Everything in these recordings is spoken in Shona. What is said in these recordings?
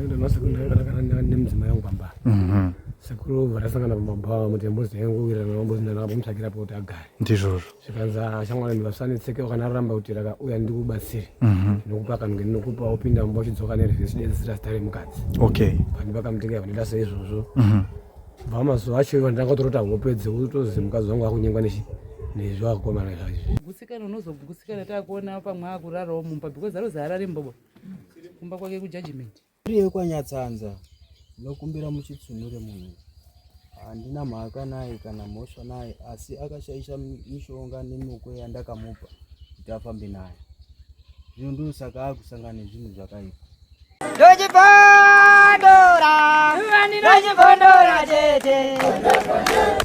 Nemudzimai wangu pamba. Sekuru varasangana pamabhawa mutembozi yangu wirirana vambozi ndakamutsvakira pekuti agare. Ndizvozvo. Zvikanzi shamwari ndivasanetseke wakanaramba kuti rakauya ndikubatsire. Ndinokupa kanhu ndinokupa wopinda mumba uchidzoka nerevhesi dedzira zita remukadzi. Okay. Vanhu vakamutenga vanida seizvozvo. Bva mazuva acho ivo ndanga torota hope dzekutozi mukadzi wangu akunyengwa nechi nezvakomana zvaizvi. Gutsikana unozogutsikana takuona pamwe akurarawo mumba because arozi arare mumba kumba kwake kujudgment. Iri yekwanyatsanza ndinokumbira muchitsunure munhu handina mhaka naye kana mhosva naye asi akashaisha mishonga nemikwe yandakamupa kuti afambe nayo zvino ndosaka akusangana nezvinhu zvakaipa. Ndochibondora, ndochibondora chete.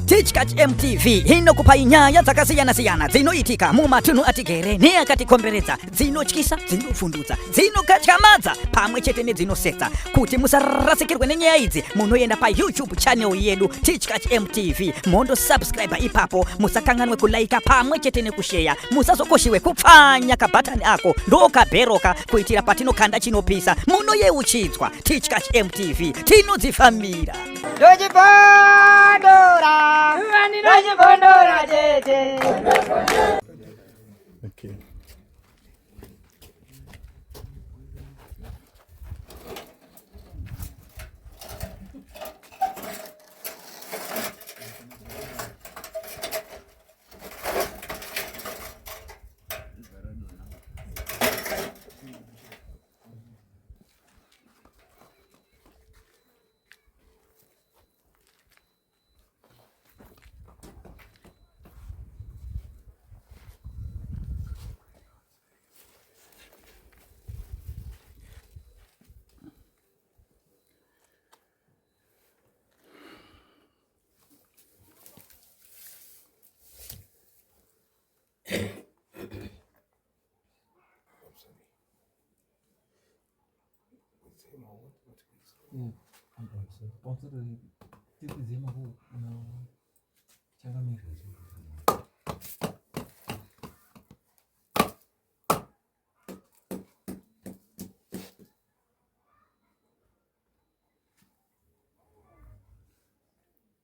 Tichkach MTV inokupai nyaya dzakasiyana-siyana dzinoitika mumatunhu atigere neakatikomberedza, dzinotyisa, dzinovhundutsa, dzinokatyamadza pamwe chete nedzinosetsa. Kuti musarasikirwe nenyaya idzi, munoenda paYouTube channel yedu Tichkach MTV, mondosubscribe ipapo. Musakanganwe kulaika pamwe chete nekusheya. Musazokoshiwe kupfanya kabhatani ako ndokabheroka kuitira patinokanda chinopisa munoyeuchidzwa. Tichkach MTV, tinodzifambira. Ndochibondora, ndochibondora chete. Okay.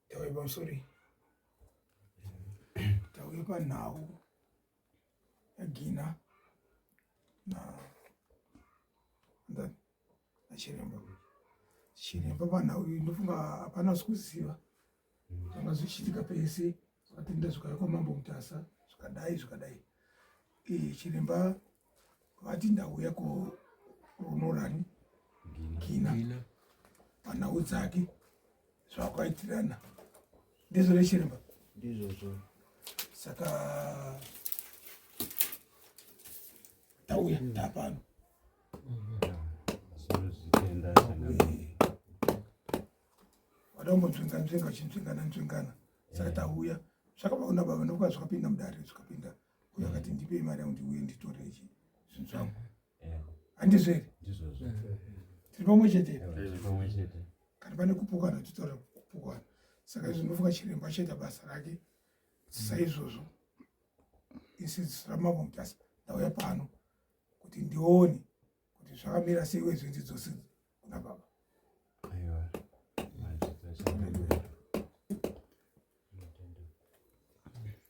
Tauye pamusoro, tauye panhau yaGina na nachiremba. Chiremba panhau iyi ndofunga hapana kuziva zvanga zvichiitika pese, zvakatenda zvikauya kwamambo Mutasa, zvikadai zvikadai. Chiremba vati ndauya kurunorani Gina panhau dzake zvakaitirana, ndizvo nechiremba? Ndizvozvo. Saka tauya tapano. Wada kumbonzvenga nzvenga uchinzvengana nzvengana, saka tauya zvakabva kuna baba ndokuva zvakapinda mudare, zvikapinda uyo akati ndipei mari yangu ndiuye nditore ichi zvinhu zvangu. Handizvo here? Tiri pamwe chete kana pane kupokana titaura kupokana. Saka izvo ndofunga chiremba achaita basa rake saizvozvo. Isi ramambo Mutasa ndauya pano kuti ndione kuti zvakamira sei wezvinzi dzose kuna baba.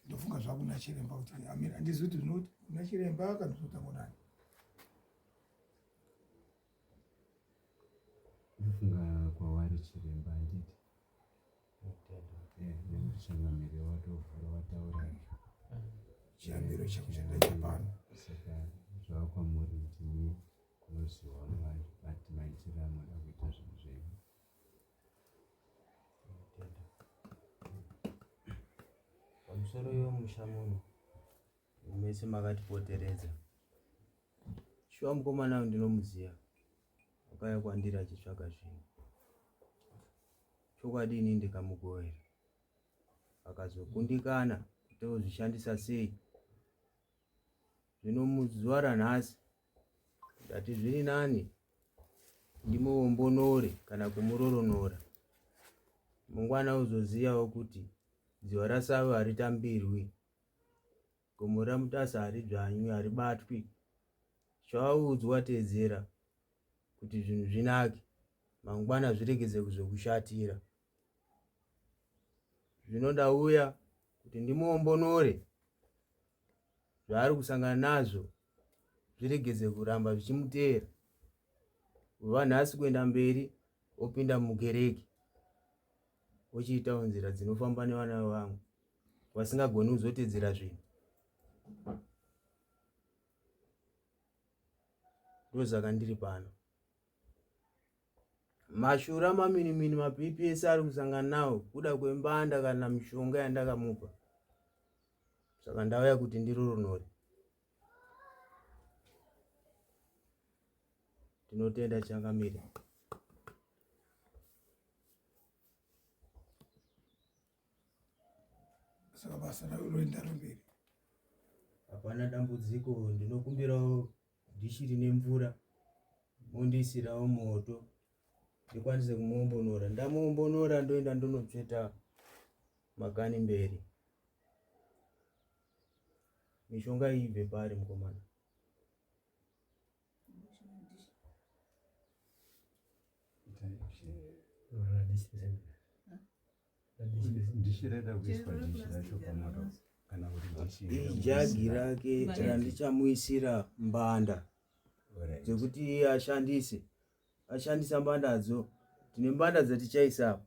Ndofunga zvakuna chiremba kuti amira, handizivi kuti zvinoti kuna chiremba kana zvinotangwa nani. Ndofunga kwawari chiremba, handiti? Nekuti changamire watovhura wataura. Chiyambiro chako chandaita pano. Saka zvava kwamuri, ndimi munoziva but maitiro amoda kuita zvinhu zvenyu. Pamusoro yomusha muno mese makatipoteredza, shuwa mukomana uyu ndinomuziva, akauya kwandiri achitsvaga zvinhu. Chokwadi ini ndikamugovera, akazokundikana kuti ozvishandisa sei. Zvino muzuva ranhasi ndati zviri nani ndimuombonore kana kumuroronora, mangwana uzozivawo kuti dziva raSave haritambirwi, gomo raMutasa haridzvanywi, haribatwi. Chawaudzwa teedzera kuti zvinhu zvinake. Mangwana zviregedze kuzokushatira. Zvino ndauya kuti ndimuombonore zvaari kusangana nazvo zviregedze kuramba zvichimuteera. Kubva nhasi kuenda mberi opinda mukereke ochiitawo nzira dzinofamba nevana vamwe vasingagoni kuzotedzera zvinhu. Ndosaka ndiri pano. Mashura maminimini mapipi ese ari kusangana nawo kuda kwembanda kana mishonga yandakamupa. Saka ndauya kuti ndiroronore. Tinotenda changamire. Saka basa roenda mberi. Hapana dambudziko, ndinokumbirawo dhishi rine mvura mondiisirawo moto ndikwanise kumuombonora. Ndamuombonora ndoenda ndonotsveta makani mberi. Mishonga iyi ibve pari mukomana? Ijagi rake randichamuisira mbanda dzekuti iye ashandise ashandisa mbandadzo. Tine mbanda dzatichaisa apa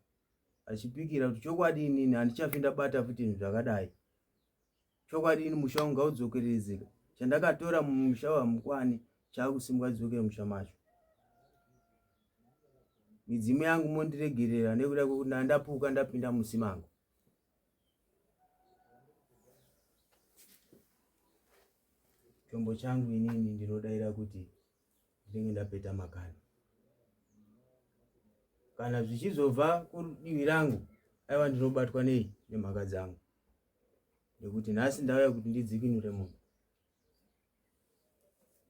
achipikira kuti chokwadi inini handichafi ndabata futi zvinhu zvakadai. Chokwadi ini musha wangu ngaudzokereredzeka. Chandakatora mumusha wamukwani chakusimuka chidzokere musha macho. Midzimu yangu mondiregerera nekuda kwekuti ndandapuka ndapinda musimango. Chombo changu inini ndinodaira kuti ndinenge ndapeta makani. Kana zvichizobva kudivi rangu, aiwa ndinobatwa nei nemhaka dzangu. Nekuti nhasi ndauya kuti ndidzikinure munhu.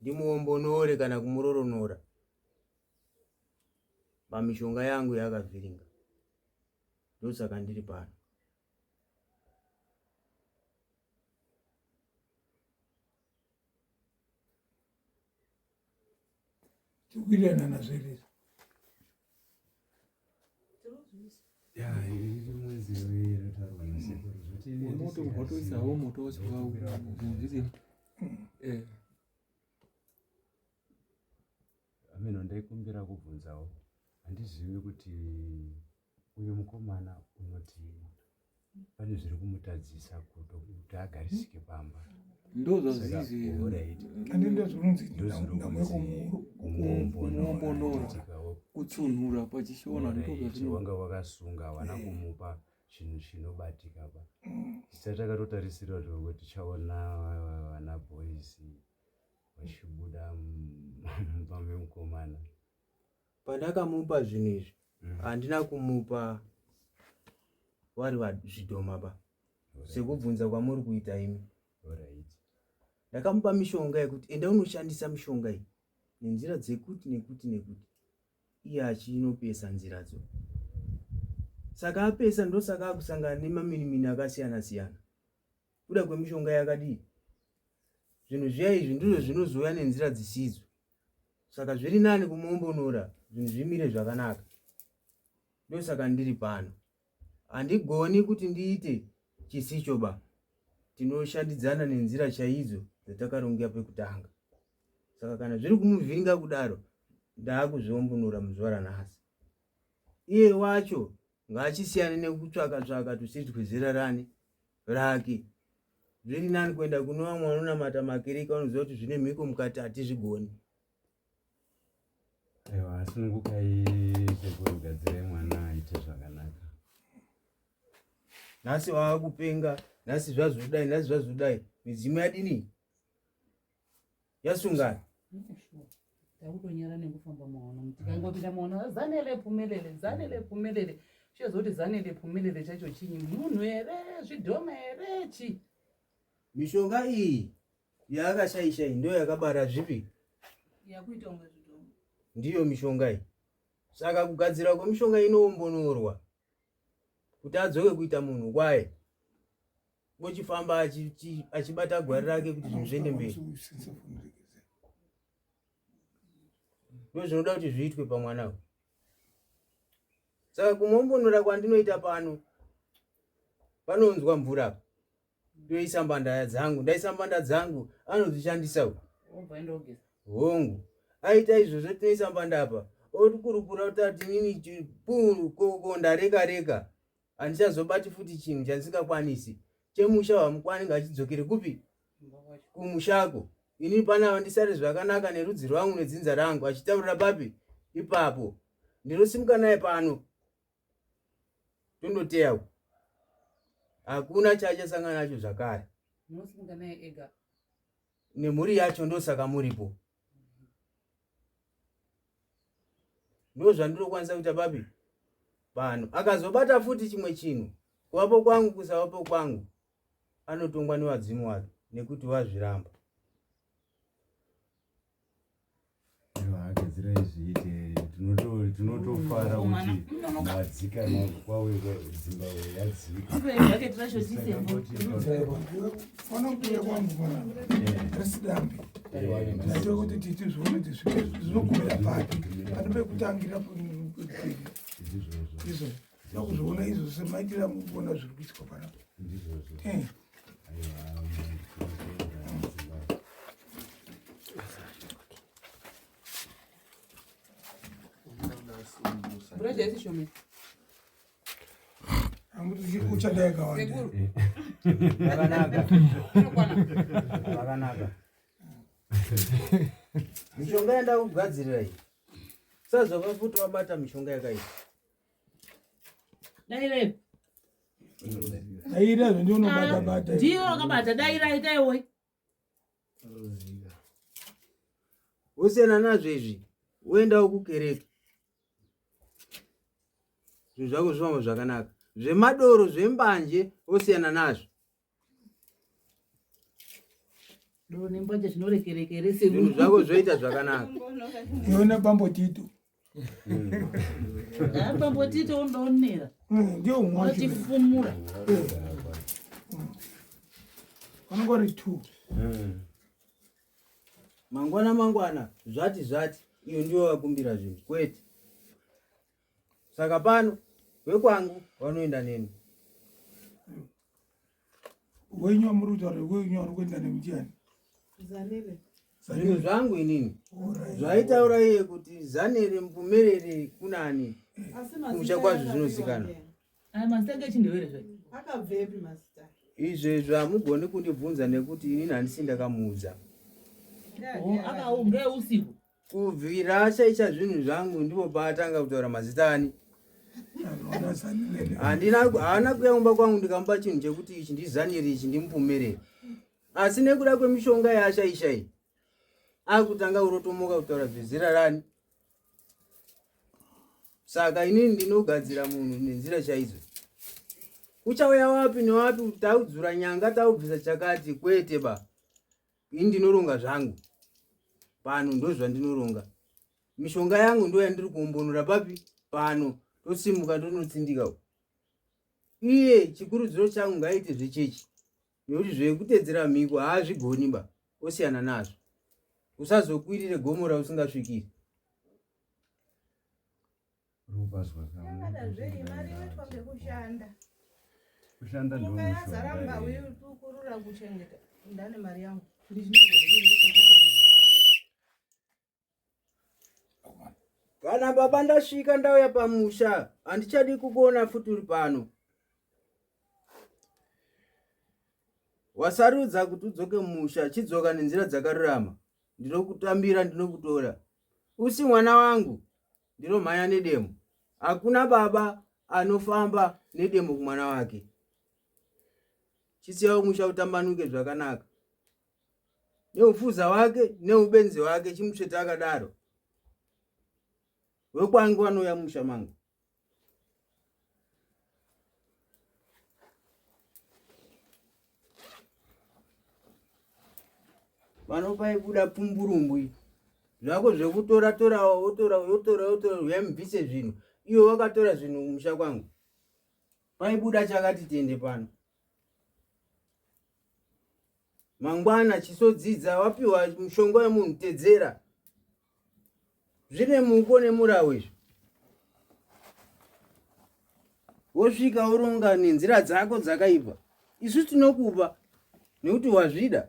Ndimuombonore kana kumuroronora pamishonga yangu yaakavhiringa. Ndosaka ndiri pano. Tikuwirirana nazvo here izvi? Unotoisawo moto wacho wauzvizini. Eh. Ameno ndaikumbira kubvunzawo handizivi kuti uyu mukomana unoti pane zviri kumutadzisa kuti agarisike pamba ndozvazvizi kumuombonora kutsunhura pachishona ndozvazvinowanga wakasunga hawana kumupa chinhu chinobatika pa tisa takatotarisira kuti tichaona vana boys vachibuda mumba memukomana. Pandakamupa zvinhu izvi handina kumupa vari zvidhoma ba sekubvunza kwamuri kuita imi. Ndakamupa mishonga yekuti enda unoshandisa mishonga iyi nenzira dzekuti nekuti nekuti iye achinopesa nziradzo. Saka apesa ndosaka akusangana nemaminimini akasiyana siyana. Kuda kwemishonga yakadii? Zvinhu zviya izvi ndizvo zvinozouya nenzira dzisidzo. Saka zviri nani kumuombonora zvinhu zvimire zvakanaka. Ndosaka ndiri pano. Handigoni kuti ndiite chisicho ba. Tinoshandidzana nenzira chaidzo dzatakaronga pekutanga. Saka kana zviri kumuvhiringa kudaro, ndaakuzviombonora muzuva ranhasi. Iye wacho ngaachisiyane nekutsvaka tsvaka tusiri twezera rani rake. Zviri nani kuenda kune vamwe vanonamata makereke vanoziva kuti zvine mhiko mukati hatizvigoni. Aiwa asunungukai sekuru gadzirai mwana aite zvakanaka. Nhasi wava kupenga, nhasi zvazodai, nhasi zvazodai. Midzimu yadini? Yasungana. Takutonyara nekufamba maona tikangopinda maona zanele phumelele zanele phumelele chezoti zanele phumelele chacho chinyi munhu here zvidhoma here chi Mishonga iyi yaakashaisha iyi ndiyo yakabara zvipi? Yakuita kunge zvidhoma. Ndiyo mishonga iyi. Saka kugadzira kwemishonga inoombonorwa kuti adzoke kuita munhu kwaye. Ochifamba achibata gwari rake kuti zvinhu zviende mberi. Ndozvinoda kuti zviitwe pamwana uyu. Saka kumuombonora kwandinoita pano, panounzwa mvura apa, ndoisa mbanda dzangu, ndaisa mbanda dzangu, anodzishandisa uku. Hongu, aita izvozvo tinoisa mbanda apa, otikurukura kuti ati nini koko ndareka reka, handichazobati futi chinhu chandisingakwanisi. Chemusha wamukwani ngachidzokere kupi? Kumushako. Ini panapa ndisare zvakanaka nerudzi rwangu nedzinza rangu, achitaurira papi? Ipapo. Ndinosimuka naye pano tondoteya uko, hakuna chaachasangana nacho zvakare nemhuri yacho, ndosaka muripo. Ndozvandinokwanisa kuita papi pano. Akazobata futi chimwe chinhu, kuvapo kwangu kusavapo kwangu, anotongwa nevadzimu wake nekuti wazviramba. Gadzirai zviite, tinotofara kuti madzika kwawe Zimbabwe yadzika. Vanokuya kwangu pana risidambi ndaita kuti titi zvione kuti zvinogumira papi, pane pekutangira pepiri izvo ndakuzviona izvo semaitira mukuona zviri kuitika panapa. Uchada yakawanda. Zvakanaka, zvakanaka. Mishonga yandakugadzirira iyi, sazova futi wabata mishonga yakaipa. Dairai. Daira zvandionobata bata. Ndiyo wakabata, dairai itaiwoi. Wosiyana nazvo izvi, woendawo kukereke, zvinhu zvako zvifamba zvakanaka. Zvemadoro zvembanje wosiyana nazvo. Doro nembanje zvinorekerekere. Zvinhu zvako zvoita zvakanaka. Iona bambo Tito. Bambo Tito undoonera. Ndiyo umwe wacho. Unotifumura. Vanenge vari two. Mangwana mangwana zvati zvati iyo ndiyo vakumbira zvinhu kwete. Saka pano wekwangu vanoenda neni. Wenyu wamuri kutaura, wenyu wari kuenda nemuchiani? Zanele. Zvinhu zvangu inini zvaitaura iye kuti Zanele Mpumelele kunani Asi kumusha kwazvo zvinozikanwa. Aya mazita ake echindevere zvayo. Akabvepi mazita? Izvezvo hamugoni kundibvunza nekuti inini handisi ndakamuudza. Akaunge usiku. Kubvira ashaisha zvinhu zvangu ndipo paatanga kutaura mazita ani. Ona Zanele. Handina, haana kuuya kumba kwangu ndikamupa chinhu chekuti ichi ndiZanele, ichi ndimupfumerere. Asi nekuda kwemishonga yaashaisha iyi, akutanga kurotomoka kutaura zvezera rani. Saka inini ndinogadzira munhu nenzira chaidzo. Kuchauya wapi newapi, taudzura nyanga taubvisa chakati, kwete ba. Ini ndinoronga zvangu pano, ndozvandinoronga. Mishonga yangu ndo yandiri kuombonora papi pano, tosimuka tonotsindika uko. Iye chikurudziro changu ngaite zvechechi, nekuti zvekutedzera mhiko haazvigoni ba, osiyana nazvo. Usazokwirire gomo rausingasvikiri. Yakada zvei mari inoitwa ngekushanda. Kushanda ndo Muka yazara mushonga. mbau itukurura kuchengeta. Ndane mari yangu. Kana baba ndasvika ndauya pamusha, handichadi kukuona futi uri pano. Wasarudza kuti udzoke mumusha, chidzoka nenzira dzakarurama. Ndinokutambira, ndinokutora. Usi mwana wangu, ndinomhanya nedemo. Hakuna baba anofamba nedemo kumwana wake. Chisiyawo musha utambanuke zvakanaka. Neufuza wake neubenzi wake chimutsveta akadaro. Wekwangu vanouya musha mangu. Vanopaibuda pumburumbwi zvako zvekutora tora wotora wotora wotora uyamubvise zvinhu. Iwe wakatora zvinhu kumusha kwangu. Paibuda chakati tende pano. Mangwana chisodzidza wapiwa mushonga wemunhu tedzera. Zvine muko nemurawo izvi. Wosvika woronga nenzira dzako dzakaipa. Isu tinokupa nekuti wazvida.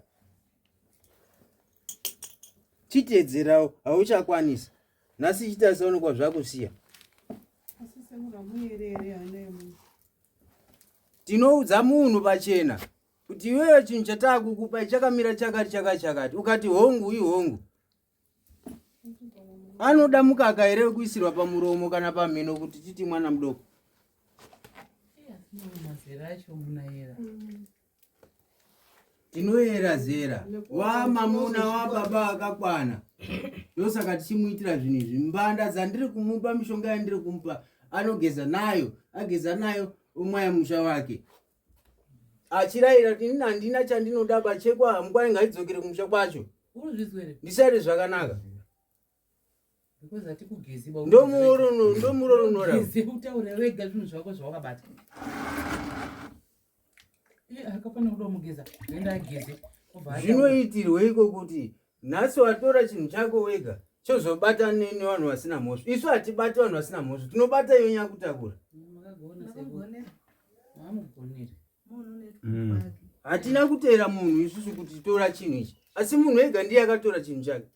Chiteedzerawo hauchakwanisa. Nhasi chitarisa unokuwa zvakusiya. Tinoudza munhu pachena kuti iwewe chinhu chatakukupa chakamira chakati chakati chakati, ukati hongu ihongu. Anoda mukaka here wekuisirwa pamuromo kana pamhino kuti titi mwana mudoko? Tinoyera zera wamamuna wababa akakwana, ndosaka tichimuitira zvinhu izvi. Mbanda dzandiri kumupa, mishonga yandiri kumupa, anogeza nayo, ageza nayo omwaya musha wake achirayira kuti ini handina chandinoda bachekwa hamukwani ngaidzokere kumusha kwacho ndisare zvakanaka. Ndomurorunora utaure wega zvinhu zvako zvawakabata. Akafanira kuda mugeza enda ageze. Zvinoitirweiko kuti nhasi watora chinhu chako wega chozobata nevanhu vasina mhosva? Isu hatibati vanhu vasina mhosva, tinobata iyo nyakutakura. Hatina kuteera munhu isusu kuti tora chinhu ichi, asi munhu ega ndiye akatora chinhu chake,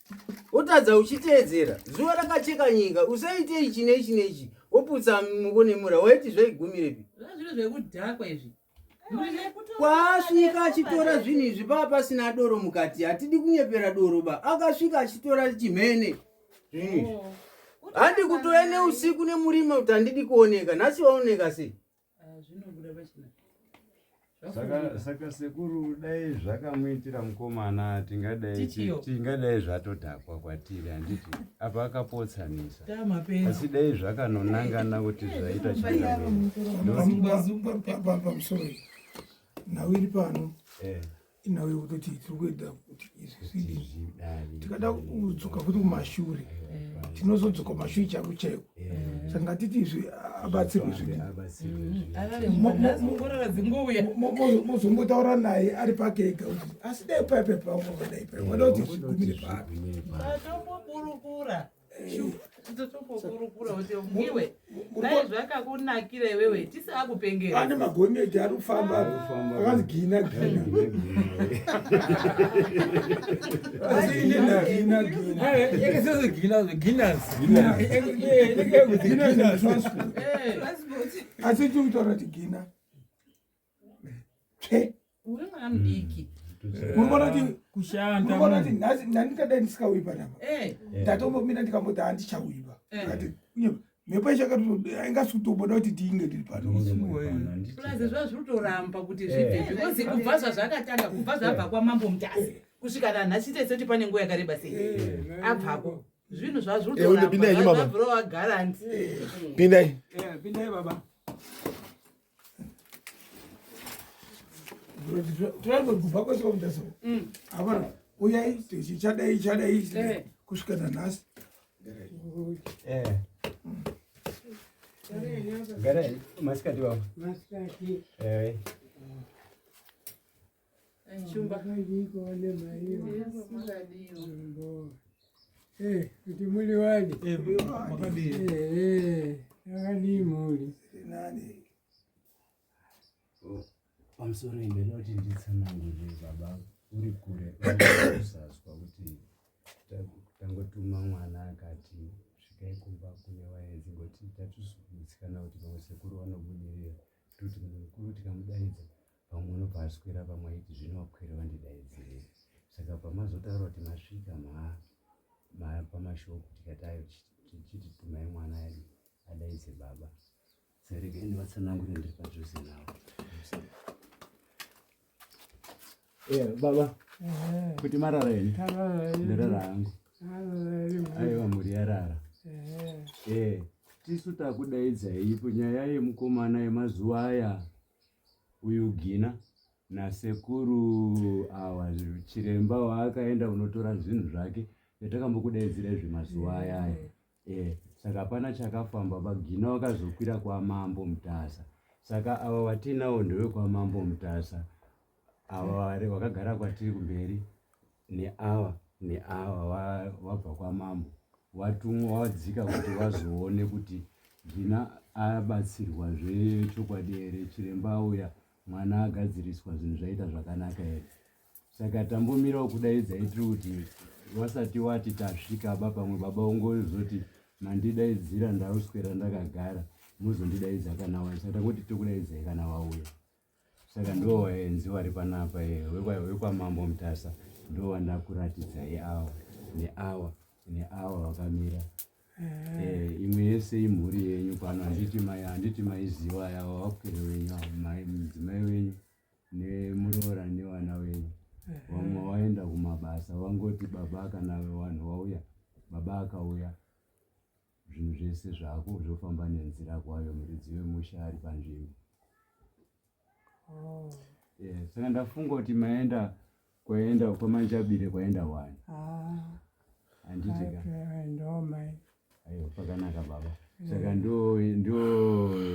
wotadza uchiteedzera. Zuva rakacheka nyika, usaite ichi neichi neichi, woputsa muko nemura, waiti zvaigumirepi? Zviro zvekudhakwa izvi. Kwaasvika achitora zvinhu izvi paa pasina doro mukati. Hatidi kunyepera doro ba. Akasvika achitora chimhene zvinhu izvi. Handi kutoya neusiku nemurima kuti handidi kuoneka. Nhasi waoneka sei? Saka sekuru, dai zvakamuitira mukomana, tingadai zvatodhakwa kwatiri, handiti? Apa akapotsanisa, asi dai zvakanonangana kuti zvaita Pamusoro, nhau iri pano inhau yekutoti tiri kuenda kuti izvi zvidii. Tikada kudzoka futi kumashure, tinozodzoka kumashure chaiko chaiko. Saka ngatiti izvi abatsirwe zvidii, mozongotaura naye ari pake ega kuti asi dai paipe pangu wakadai pai wada kuti zvigumire papi. Totokurukura, totokurukura kuti iwe dai zvakakunakira iwewe tisakupengera. Ane magonyeti ari kufamba akanzi gina gina, asi ine gina gina. Gina transport, asi tiri kutaura kuti gina tsve. Uri mwana mudiki. Murikuona kuti Kushanda. Murikuona kuti nhasi ndandikadai ndisikauyi panapa, ndatombomira ndikamboti handichauyiba. Kati mhepo ingasi kutomboda kuti tiinge tiri pano. Plus zva zviri kutoramba kuti zvibve, because kubva zvazvakatanga, kubva zvabva kwamambo Mutasa kusvika nanhasi, tese kuti pane nguva yakareba sei abvako, zvinhu zvazviri Eh, unde pindai henyu, baba. kutoramba guarantee. Pindai. Pindai baba. Kubva kwese kwaMutasa hapana uyai tichadai chadai kusvika nanhasi. Garai. Masikati baba. Masikati. Shumba. Makadiko nemaiyo? Kuti muri wani? Makadii? Yakadii mhuri? Nani. Pamusoro, ndinoda kuti nditsanangurire baba uri kure usazwa kuti tangotuma mwana akati svikai kumba kune vaenzi, ngoti tatizogutsikana kuti pamwe sekuru vanobudirira, toti munhu mukuru tikamudaidza pamwe unobva aswera pamwe aiti zvino vakwere vandidaidzirei. Saka pamazotaura kuti masvika mapa mashoko, tikati ayo tichiti tumai mwana edu adaidze baba. Saka regai ndivatsanangure ndiri padhuze navo. Baba, kuti marara henyu? Ndarara hangu. Aiwa, mhuri yarara. Tisu takudaidzaipo nyaya yemukomana yemazuva aya uyu Gina nasekuru awa chiremba waakaenda kunotora zvinhu zvake yatakambokudaidzira izvi mazuva ayaya. Saka hapana chakafamba. Bagina wakazokwira kwamambo Mutasa. Saka ava watinawo ndewekwamambo Mutasa, ava vakagara kwatiri kumberi neava neava wabva kwamambo, watumwa wadzika kuti wazoone kuti Gina. abatsirwa zvechokwadi here, chiremba auya, mwana agadziriswa, zvinhu zvaita zvakanaka here. Saka tambomirawo kudaidzai tiri kuti wasati wati tasvika ba, pamwe baba ungozoti mandidaidzira ndauswera ndakagara, mozondidaidza kana wauya. Saka tangoti tokudaidzai kana wauya. Saka ndo waenzi wari panapa wekwamambo Mutasa, ndo wandakuratidzai awa neawa neawa vakamira. Imwe yese imhuri yenyu pano, handiti maiziva ava vakwere wenyu ava, mudzimai wenyu nemuroora nevana wenyu. Vamwe waenda kumabasa, vangoti baba kana vanhu vauya, baba akauya, zvinhu zvese zvako zvofamba nenzira kwayo, muridzi wemusha ari panzvimbo. Saka ndafunga kuti maenda kwaenda kwaManjabire kwaenda wani. Handiti ka? Aiwa, pakanaka baba. Saka ndo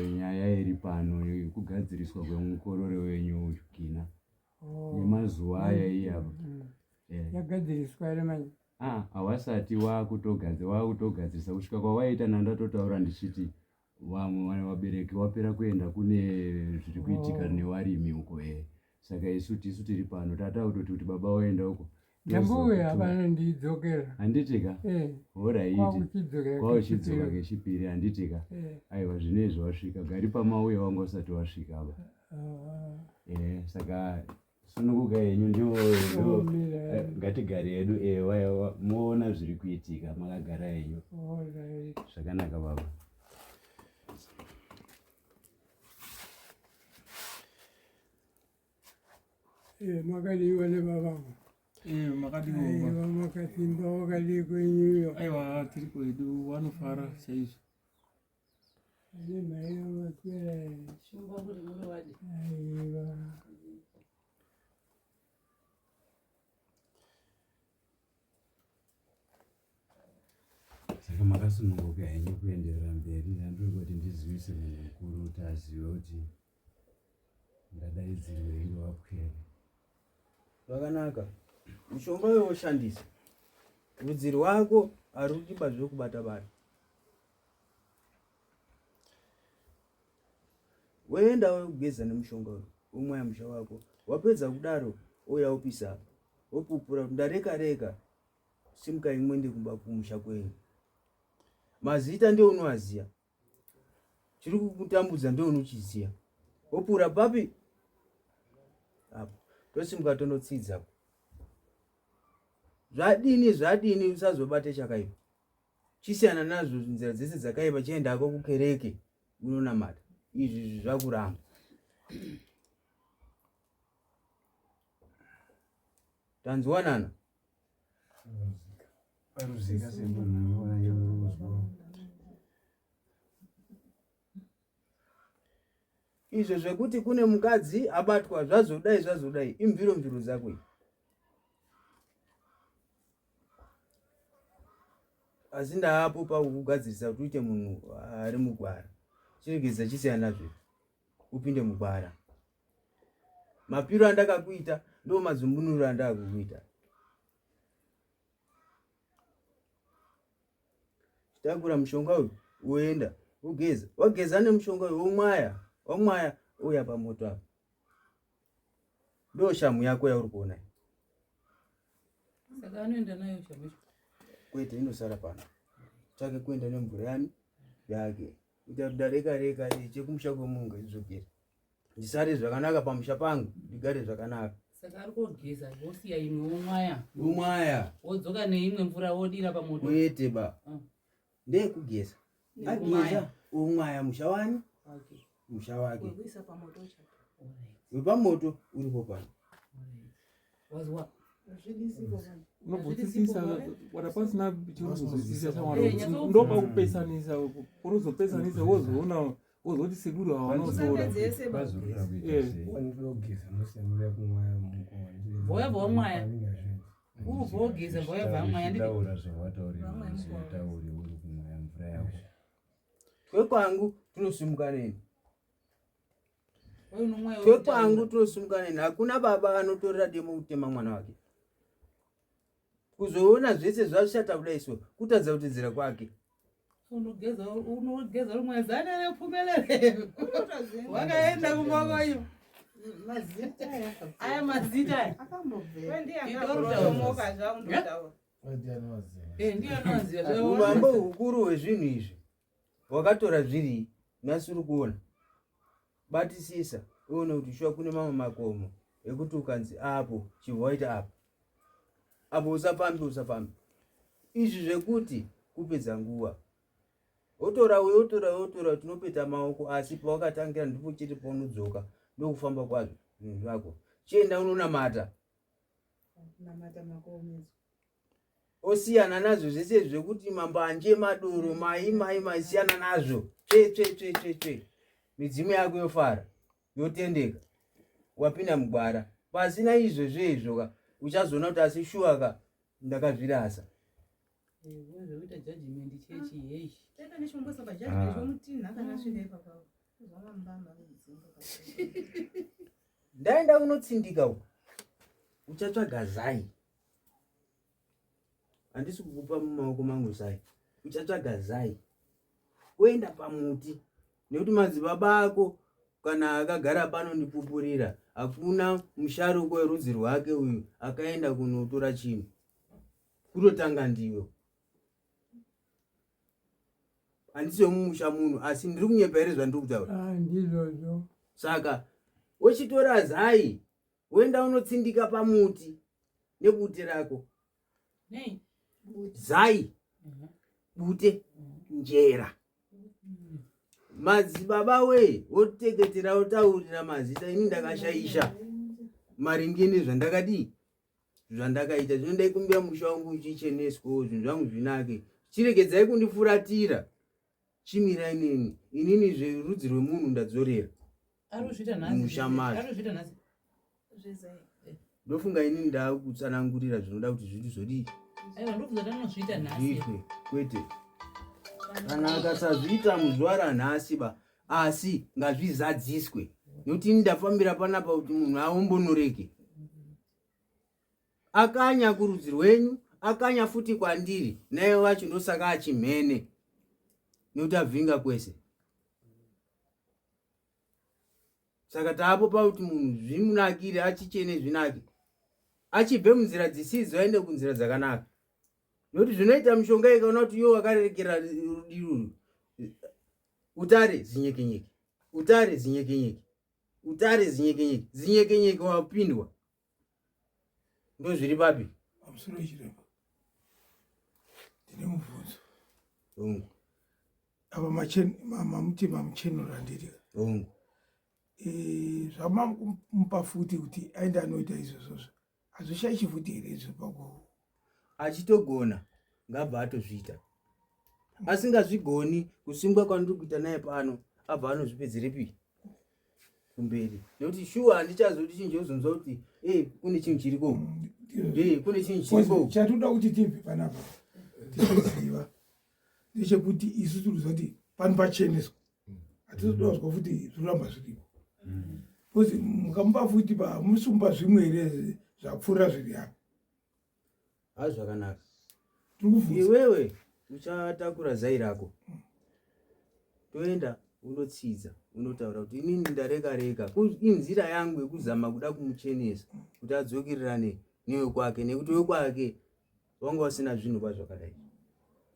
nyaya iri pano yekugadziriswa kwemukorore wenyu uyu Gina. Nemazuva aya iyapa. Yagadziriswa here manje? Hawasati wakutogadzirisa kusvika kwawaita. Nandatotaura ndichiti vamwe vabereki wapera kuenda kune zviri kuitika newarimi uko. Saka isu tisu tiri pano tata kutoti kuti baba waenda uko. Ndambuya vanondidzokera. Handiti ka? Alright. Kwakuchidzokera. Kwauchidzoka kechipiri, handiti ka? Aiwa, zvinezvi wasvika gari pamauya wanga usati wasvika ba. Saka sununguka henyu, ndiwo ngatigare hedu. Muona zviri kuitika makagara henyu zvakanaka baba. Makadiwa nebabangu? Makadiwa. Aiwa, makasimba? Wakadii kwenyuyo? Aiwa, tiri kwedu, vanofara chaizvo. Ane mai vakwira. Shumba muri muri wadi. Aiwa. Saka makasununguka henyu kuenderera mberi. Ndandiri kuti ndizivise munhu mukuru kuti azive kuti ndadaidzirwei ngewapwere. Zvakanaka, mushonga uyo woshandisa rudzi rwako harudi zvekubata bata. Woenda wogeza nemushonga uyu, womwaya musha wako. Wapedza kudaro, ouya wopisa apa, wopupura kuti ndareka reka. Simukai muende kumba kumusha kwenyu. Mazita ndio unoaziya, chiri kukutambudza ndio unochiziya. Wopura papi apo, tosimuka tonotsidza. Zvadini zvadini, usazobate chakaipa, chisiyana nazvo nzira dzese dzakaipa. Chiendako kukereke unonamata. Izvi zvakuramba. Tanzwanana? Paruzika semunhu. Izvo zvekuti kune mukadzi abatwa, zvazodai zvazodai, imviro mviro dzako iyi. Asi ndaapo pakukugadzirisa kuti uite munhu ari mugwara. Chiregedza, chisiyana nazvo, upinde mugwara. Mapiro andakakuita ndo mazumbunuro andakakuita. Chitakura mushonga uyu, woenda wogeza. Wageza nemushonga uyu, womwaya. Wamwaya, uya pamoto apa. Ndo shamu yako yauri kuona iyi. Saka anoenda nayo shamu? Kwete, inosara pano. Chake kuenda nemvura yani yake. Ita kuti dareka reka chekumusha kwemunhu idzokere, ndisare zvakanaka pamusha pangu, ndigare zvakanaka. Saka ari kogeza, wosiya imwe, womwaya. Womwaya. Wodzoka neimwe mvura, wodira pamoto. Kwete ba. Ndeyekugeza. Ageza, omwaya musha wani, musha wake. Wekuisa pamoto chapo. Wepamoto uripo pano. Wazwa? Unobvunzisisa kana pasina chaunozwisisa shamwari, ndopakupesanisa. Unozopesanisa, wozoona wozoti sekuru havanotora. Pazorora kuita sei? Voyabva wamwaya, urubva wogeza, voyabva wamwaya. Taura zvawataurira, utaure uri kumwaya mvura yako. Twekwangu tunosimuka neni, twekwangu tunosimuka neni. Hakuna baba anotorera demo kutema mwana wake. Kuzoona zvese zvashata kudai so, kutadza kutedzera kwake. Unogeza unogeza rumwe Zanele phumelele. Wakaenda kumba kwayo. Mazita aya. Aya mazita aya. Akambobve. zvangu ndotaura. Eh, ndiye anoziva. Umambo hukuru hwezvinhu izvi wakatora zviri nhasi uri kuona. Batisisa uone kuti shuwa kune mamwe makomo ekuti ukanzi apo chibva waita apo apo usafambe usafambe. Izvi zvekuti kupedza nguva wotora uyo wotora uyo wotora tinopeta maoko asi pawakatangira ndipo chete paunodzoka ndokufamba kwazvo zvinhu zvako. Chienda unonamata. Namata makomedzo. Osiyana nazvo zvese zvekuti mambanje madoro mai mai mai siyana nazvo tsve tsve tsve tsve tsve midzimu yako yofara yotendeka wapinda mugwara pasina izvozvo izvo ka uchazoona kuti asi shuwa ka ndakazvirasa. Zvekuita judgment chechi heyi. Tenda nechimbosa pajudgment chomutinha kana asvika ipapo. Kuzwa mambama midzimu. Ndaenda kunotsindika uko uchatsvaga zai handisi kukupa mumaoko mangu zai uchatsvaga zai oenda pamuti nekuti madzibaba ako kana akagara pano ndipupurira hakuna musharuko werudzi rwake uyu akaenda kunotora chinhu kutotanga ndiwe handisi wemumusha muno asi ndiri kunyepa here zvandiri kutaura? Ah, ndizvozvo. Saka wochitora zai woenda unotsindika pamuti nebute rako. Nei? Zai, bute, njera. Madzibaba wee woteketera wotaurira mazita ini ndakashaisha maringe nezvandakadii zvandakaita zvino ndaikumbira musha wangu uchicheneswawo zvinhu zvangu zvinake chiregedzai kundifuratira chimirai neni inini zverudzi rwemunhu ndadzorera musha mazvo ndofunga inini ndakutsanangurira zvinoda kuti zvinhu zvodii zviitwe kwete kana akasazviita muzuva ranhasi ba asi ngazvizadziswe nekuti ini ndafambira panapa kuti munhu aombonoreke akanya kurudzi rwenyu akanya futi kwandiri naye wacho ndosaka achimhene nekuti avhinga kwese saka taapo pakuti munhu zvimunakire achichene zvinake achibve munzira dzisidzo aende kunzira dzakanaka nokuti zvinoita mishonga ikaona kuti iwe wakarerekera rudi ruru utare zinyekenyeke utare zinyekenyeke utare zinyekenyeke zinyekenyeke wapindwa ndozviri papi pamusoro chiremba ndine mubvunzo hongu apa mamuti mamuchenura ndiri hongu eh, zvamamupa futi kuti aende anoita izvozvozvo hazvishaishi futi here izvo paku achitogona ngabva atozviita asingazvigoni kusungwa kwandiri kuita naye pano abva anozvipedzerepi kumberi nekuti shuwa handichazoti chinhu chekuzonzwa kuti e kune chinhu chiriko e kune chinhu chiriko chatoda kuti tibve panapa tichiziva ndechekuti isu tiri kuziva kuti pano pacheneswa hatizoda kuzwa futi zvinoramba zviripo bcause mukamupa futi pamusi kumupa zvimwe here zvapfuura zviri apa ha zvakanaka tiri kubvunza iwewe uchatakura zai rako toenda undotsidza unotaura kuti inini ndareka reka inzira yangu yekuzama kuda kumuchenesa kuti adzokererane newekwake nekuti wekwake wanga usina zvinhu kwazvakadai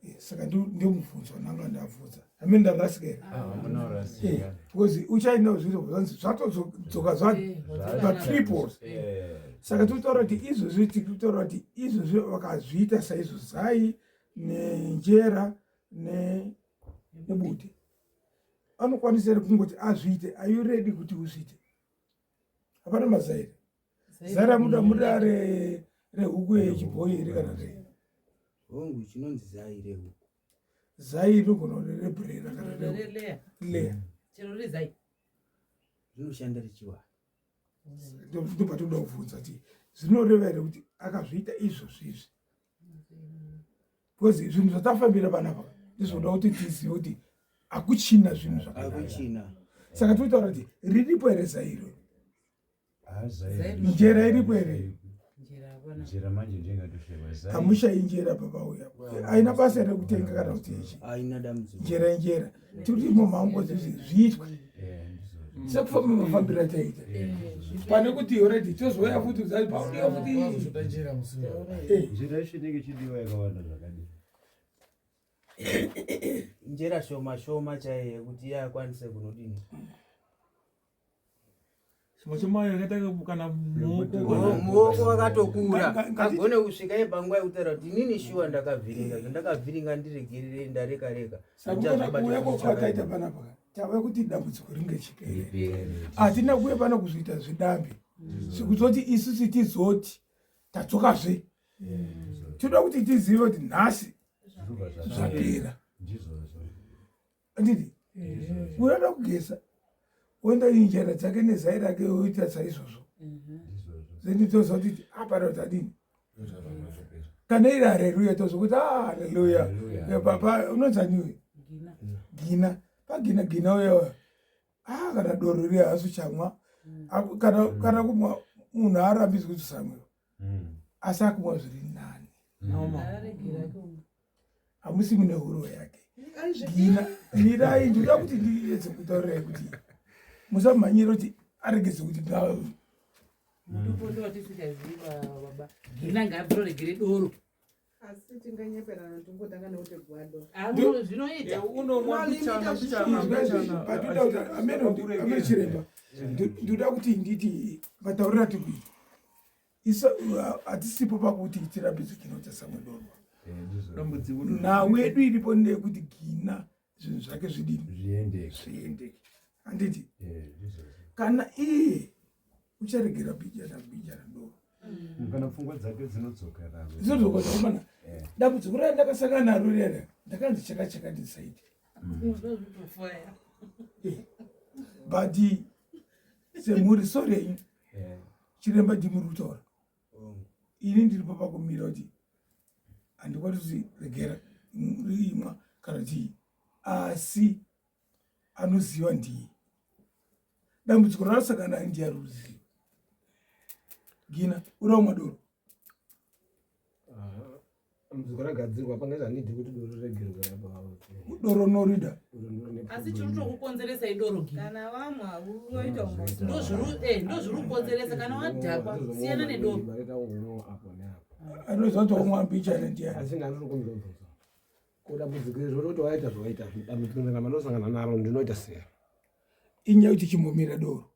eh, saka ndiyo mubvunzo wananga ndabvunza amene ndarasika here ah, eh, because uchaenda kuzviito zvanzi zvatodzoka zvatriples eh. saka tiri kutaura kuti izvozvi tiri kutaura kuti izvozvi vakazviita saizvo zai nenjera nebute anokwanisa here kungoti azviite are you ready kuti uzviite hapana mazaire zai ramuda muda rehuku yechibhoyi here kana rei hongu chinonzi zai rehuku zai rinogona kuti rebrera kana relea chero rezai rinoshanda richiwana ndobva toda kubvunza kuti zvinoreva here kuti akazviita izvozvo izvi because zvinhu zvatafambira panapa ndizvoda kuti tizive kuti hakuchina zvinhu zvakakuchina saka tinotaura kuti riripo here zai iro njera iripo here Njera manje ndiyo ingatoshewa. Hamushayi njera baba uya. Haina basa rekutenga kana kuti ichi. Haina dambudziko. Njera injera. Tiri imo mangozi zviitwe. Sekufamba mafambiro ataita. Pane kuti already tozouya futi uzati paudiwa futi. Njera yacho inenge ichidiwa yakawanda zvakadii? Njera shoma shoma chaiyo yekuti iye akwanise kunodini. Shoma shoma yakaita kana muoko. Muoko wakatokura agone kusvika iye panguva yekutaura kuti inini shuwa ndakavhiringa zvandakavhiringa ndiregererei ndareka reka. Saka kuuya kwataita panapa tave kuti dambudziko ringe chipere. Hatina kuuya pano kuzoita zvedambe. Sekuzoti isusu tizoti tadzokazve. Tinoda kuti tizive kuti nhasi zvapera. Anditi unoda kugeza woenda injera dzake nezai rake woita saizvozvo. Then toziva kuti apana kuti adini. Kana iri hareruya toziva kuti ah haleluya. Papa unonzani uyu? Gina. Pagina gina uya. Ah kana doro riya haasi uchamwa. Kana kana kumwa munhu haarambidzwi kuti usamwe. Asi akumwa zviri nani. Hamusi mune huro yake. Gina mirai ndinoda kuti ndiedze kutaurirai kuti musamhanyira kuti aregedze kuti Mutupo ndowatisingazivi baba. Gina ngaabviroregere doro. Asi tinganyeperana tongotanga nekuti gwado. Zvinoita. Unomwa mbichana mbichana mbichana. Amene chiremba ndinoda kuti nditi matauriro atiri kuita isu hatisipo pakuti tirambidze Gina kuti asamwe doro. Dambudziko Nhau yedu iripo ndeyekuti Gina zvinhu zvake zvidini zviendeke. Zviendeke. Handiti kana iye ucharegera mbijana mbijana doro. Kana pfungwa dzake dzinodzokerana. Dzinodzoka dzakomana. Dambudziko raya ndakasangana naro riyana ndakanzi chaka chaka ndisaite. But semhuri sorry yenyu chiremba ndimuri kutaura. Ini ndiripo pakumira kuti handikwanisi kuti regera imwa kana chii asi anoziva ndiye. Dambudziko raasangana naro ndiye ari kuziva. Gina, uda kumwa doro? Dambudziko ragadzirwa pangaita handidi kuti doro regerwe apa. Doro norida. Asi chiri kutokukonzeresa idoro Gina. Kana wamwa unoita ungozi. Ndozviri kukonzeresa kana wadhakwa siyana nedoro. Anoziva kuti wamwa mbichana ndiani. Asi ndandiri kumbira kubvunza. Ko dambudziko iri roti waita zvawaita dambudziko ndikamba naro ndinoita sei? Inyaya yekuti chimbomira doro.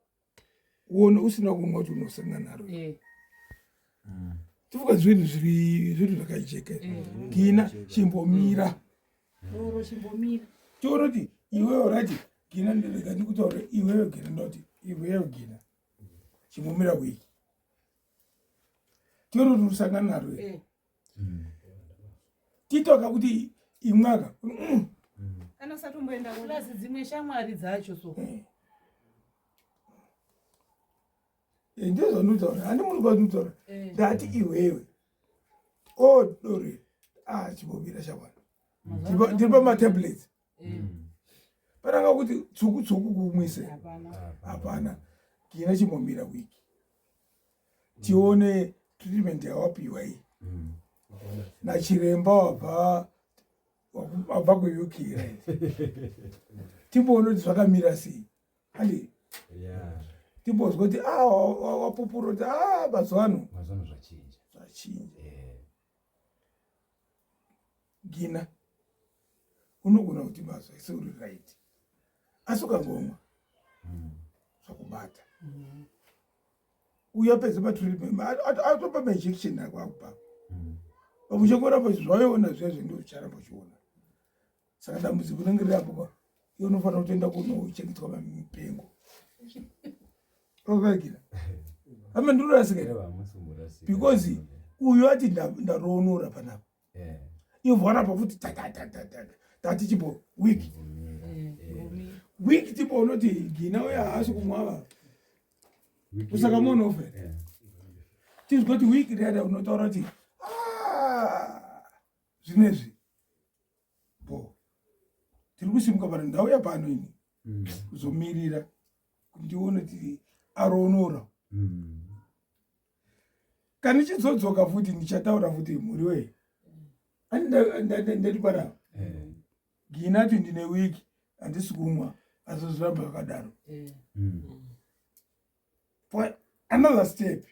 Uone usina kumwa kuti unosangana naro. Tifuka zvinhu zviri zvinhu zvakajeka. Gina chimbomira. Doro chimbomira. Tione kuti iwewe rati Gina ndirega ndikutaure iwewe Gina ndoti iwewe Gina chimbomira wiki. Tione kuti usangana naro here. Titoka kuti imwaka. Kana usatomboenda Plus dzimwe shamwari dzacho so. Ndizvo ndinotaura, handi muri kwandinotaura. Ndati iwewe o dore ah chimbomira shamwari. Ndiri pamatablets. Pananga kuti tsuku tsuku kumwise. Hapana. Gina chimbomira wiki. Tione treatment yawapiwa iyi. Nachiremba wabva wabva kuUK right. Timboona kuti zvakamira sei. Handi timbozwa kuti ah wapupura kuti ah mazuva ano Mazuva ano zvachinja. Zvachinja. Gina unogona kuti mazuva ese uri right asi ukangomwa zvakubata uyo apedza patreatment atopa mainjection ako akupa pamuchengoramba zvawaiona zviya zve ndozvicharamba uchiona. Saka dambudziko rinenge rirapo ka iwe unofanira kutoenda kunochengetwa pamipengo okagira ama ndinorasika here? Because uyu ati ndaroonora panapa ivo varapa futi tatatatata tati chimbo wiki wiki tipo unoti Gina uya haasi kumwava usakamuona ofe tizwa kuti wiki riada unotaura kuti "Ah, zvinezvi bo tiri kusimuka pano ndauya pano ini kuzomirira kuti ndione kuti aroonora. Kana ichizodzoka futi ndichataura futi mhuri wee. Ndati panapa. Eh. Gina ati ndine wiki handisi kumwa asi zviramba zvakadaro. Eh. For another step.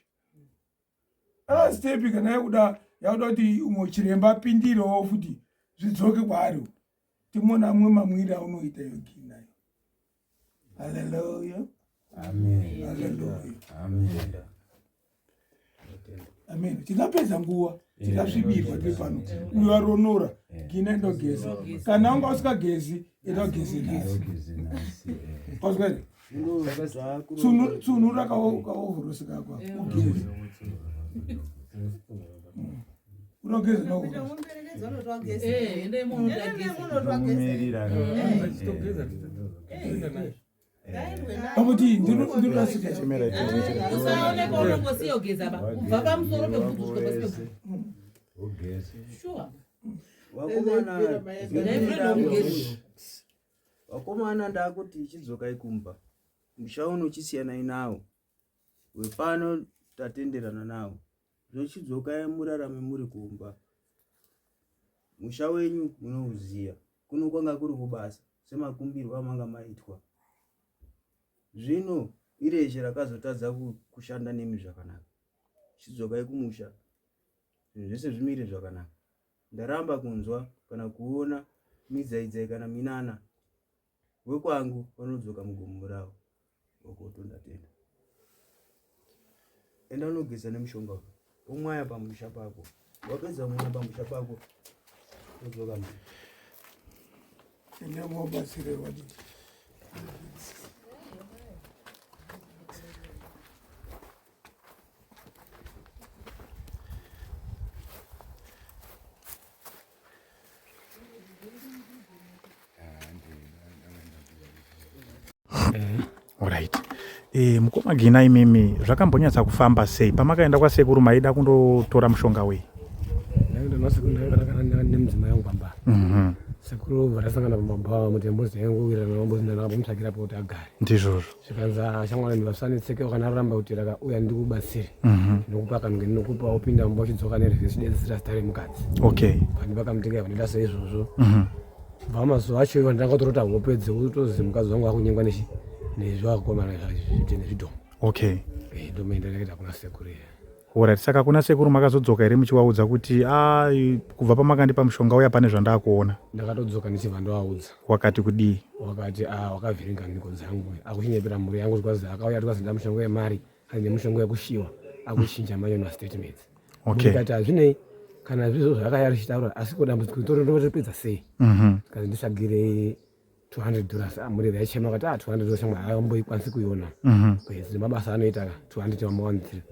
Another step kana yakuda yakuda kuti umwe chiremba apindirewo futi zvidzoke kwaari. Timuona amwe mamwiri aunoita iyo Gina. Hallelujah. Amen. Hallelujah. Amen. Amen. Tingapedza nguva tingasvibirwa tiri pano. Uyo aronora gina endogeza. Kana wanga usikagezi enda ugeze nhasi. Ugeze nhasi. Eh. Wazwa here? Tsunura kaovhorosi kako ugeze. Unogeza naovhorosi. Eh, endai munoto ageza. Mumirira. Pakuti ndinorasika. Usaoneka unongosiya ugeza ba. Kubva pamusoro pebvudzi kusvika pasi pebvudzi. Ugeze. Sure. Vakomana, Ndai mugezi. vakomana, ndakuti ichidzokai kumba, musha uno chisiyanai nawo, wepano tatenderana nawo, zvino chidzokai murarame muri kumba, musha wenyu munouziya, kuno kwanga kuri kubasa semakumbirwo amanga maitwa, zvino ireshe rakazotadza kushanda nemi zvakanaka, chidzokai kumusha zvinhu zvese zvimire zvakanaka. Ndaramba kunzwa kana kuona midzaidzai kana minana wekwangu vanodzoka mugomo ravo okoto. Ndatenda. Enda unogeza nemushonga uyu, womwaya pamusha pako, wapedza kumwaya pamusha pako wodzoka mani. Enda muwabatsire wadii. Alright. Mukoma Gina, imimi zvakambonyatsa kufamba sei pamakaenda kwasekuru? Maida kundotora mushonga wei? Ndaenda nasekuru, ndaenda nemudzimai wangu pamba. Sekuru varasangana pamabhawa muti mbozi yangu mbozi ndakamutsvakira kuti agare. Ndizvozvo. Zvikanzi, "Ah, shamwari, ndivasanetseke kana aramba kuti raka uya ndikubatsire. Ndinokupa kanhu ndinokupa, wopinda mumba uchidzoka nerevhesi dedzera zita remukadzi." Vanhu vakamutenga vandoita seizvozvo. Bva mazuva acho ivo ndangatorota hope dzekutozi mukadzi wangu akunyengwa nechi nezvakomana nezvidhoma. Ndomaenda ndakaita kuna sekuru iya. Alright, saka kuna sekuru makazodzoka here muchivaudza kuti a kubva pamakandipa mushonga uya pane zvandakuona? Ndakatodzoka ndichibva ndovaudza. Wakati kudii? Wakati, "Ah, wakavhiringa mhiko dzangu, akuchinyepera mhuri yangu." Zvikwazi akauya tikwazi mushonga yemari aine mushonga yekushiwa, akuchinja manje mastatements. Ndikati, hazvinei kana zvizvo zvakaya richitaura, asi ko dambudziko ndoripedza sei? Kazi nditsvagire $200. Ah, mureve yaichema kati, ah, $200 shamwa haamboikwanisi kuiona. Kwezi mabasa anoita 200 mamawanzira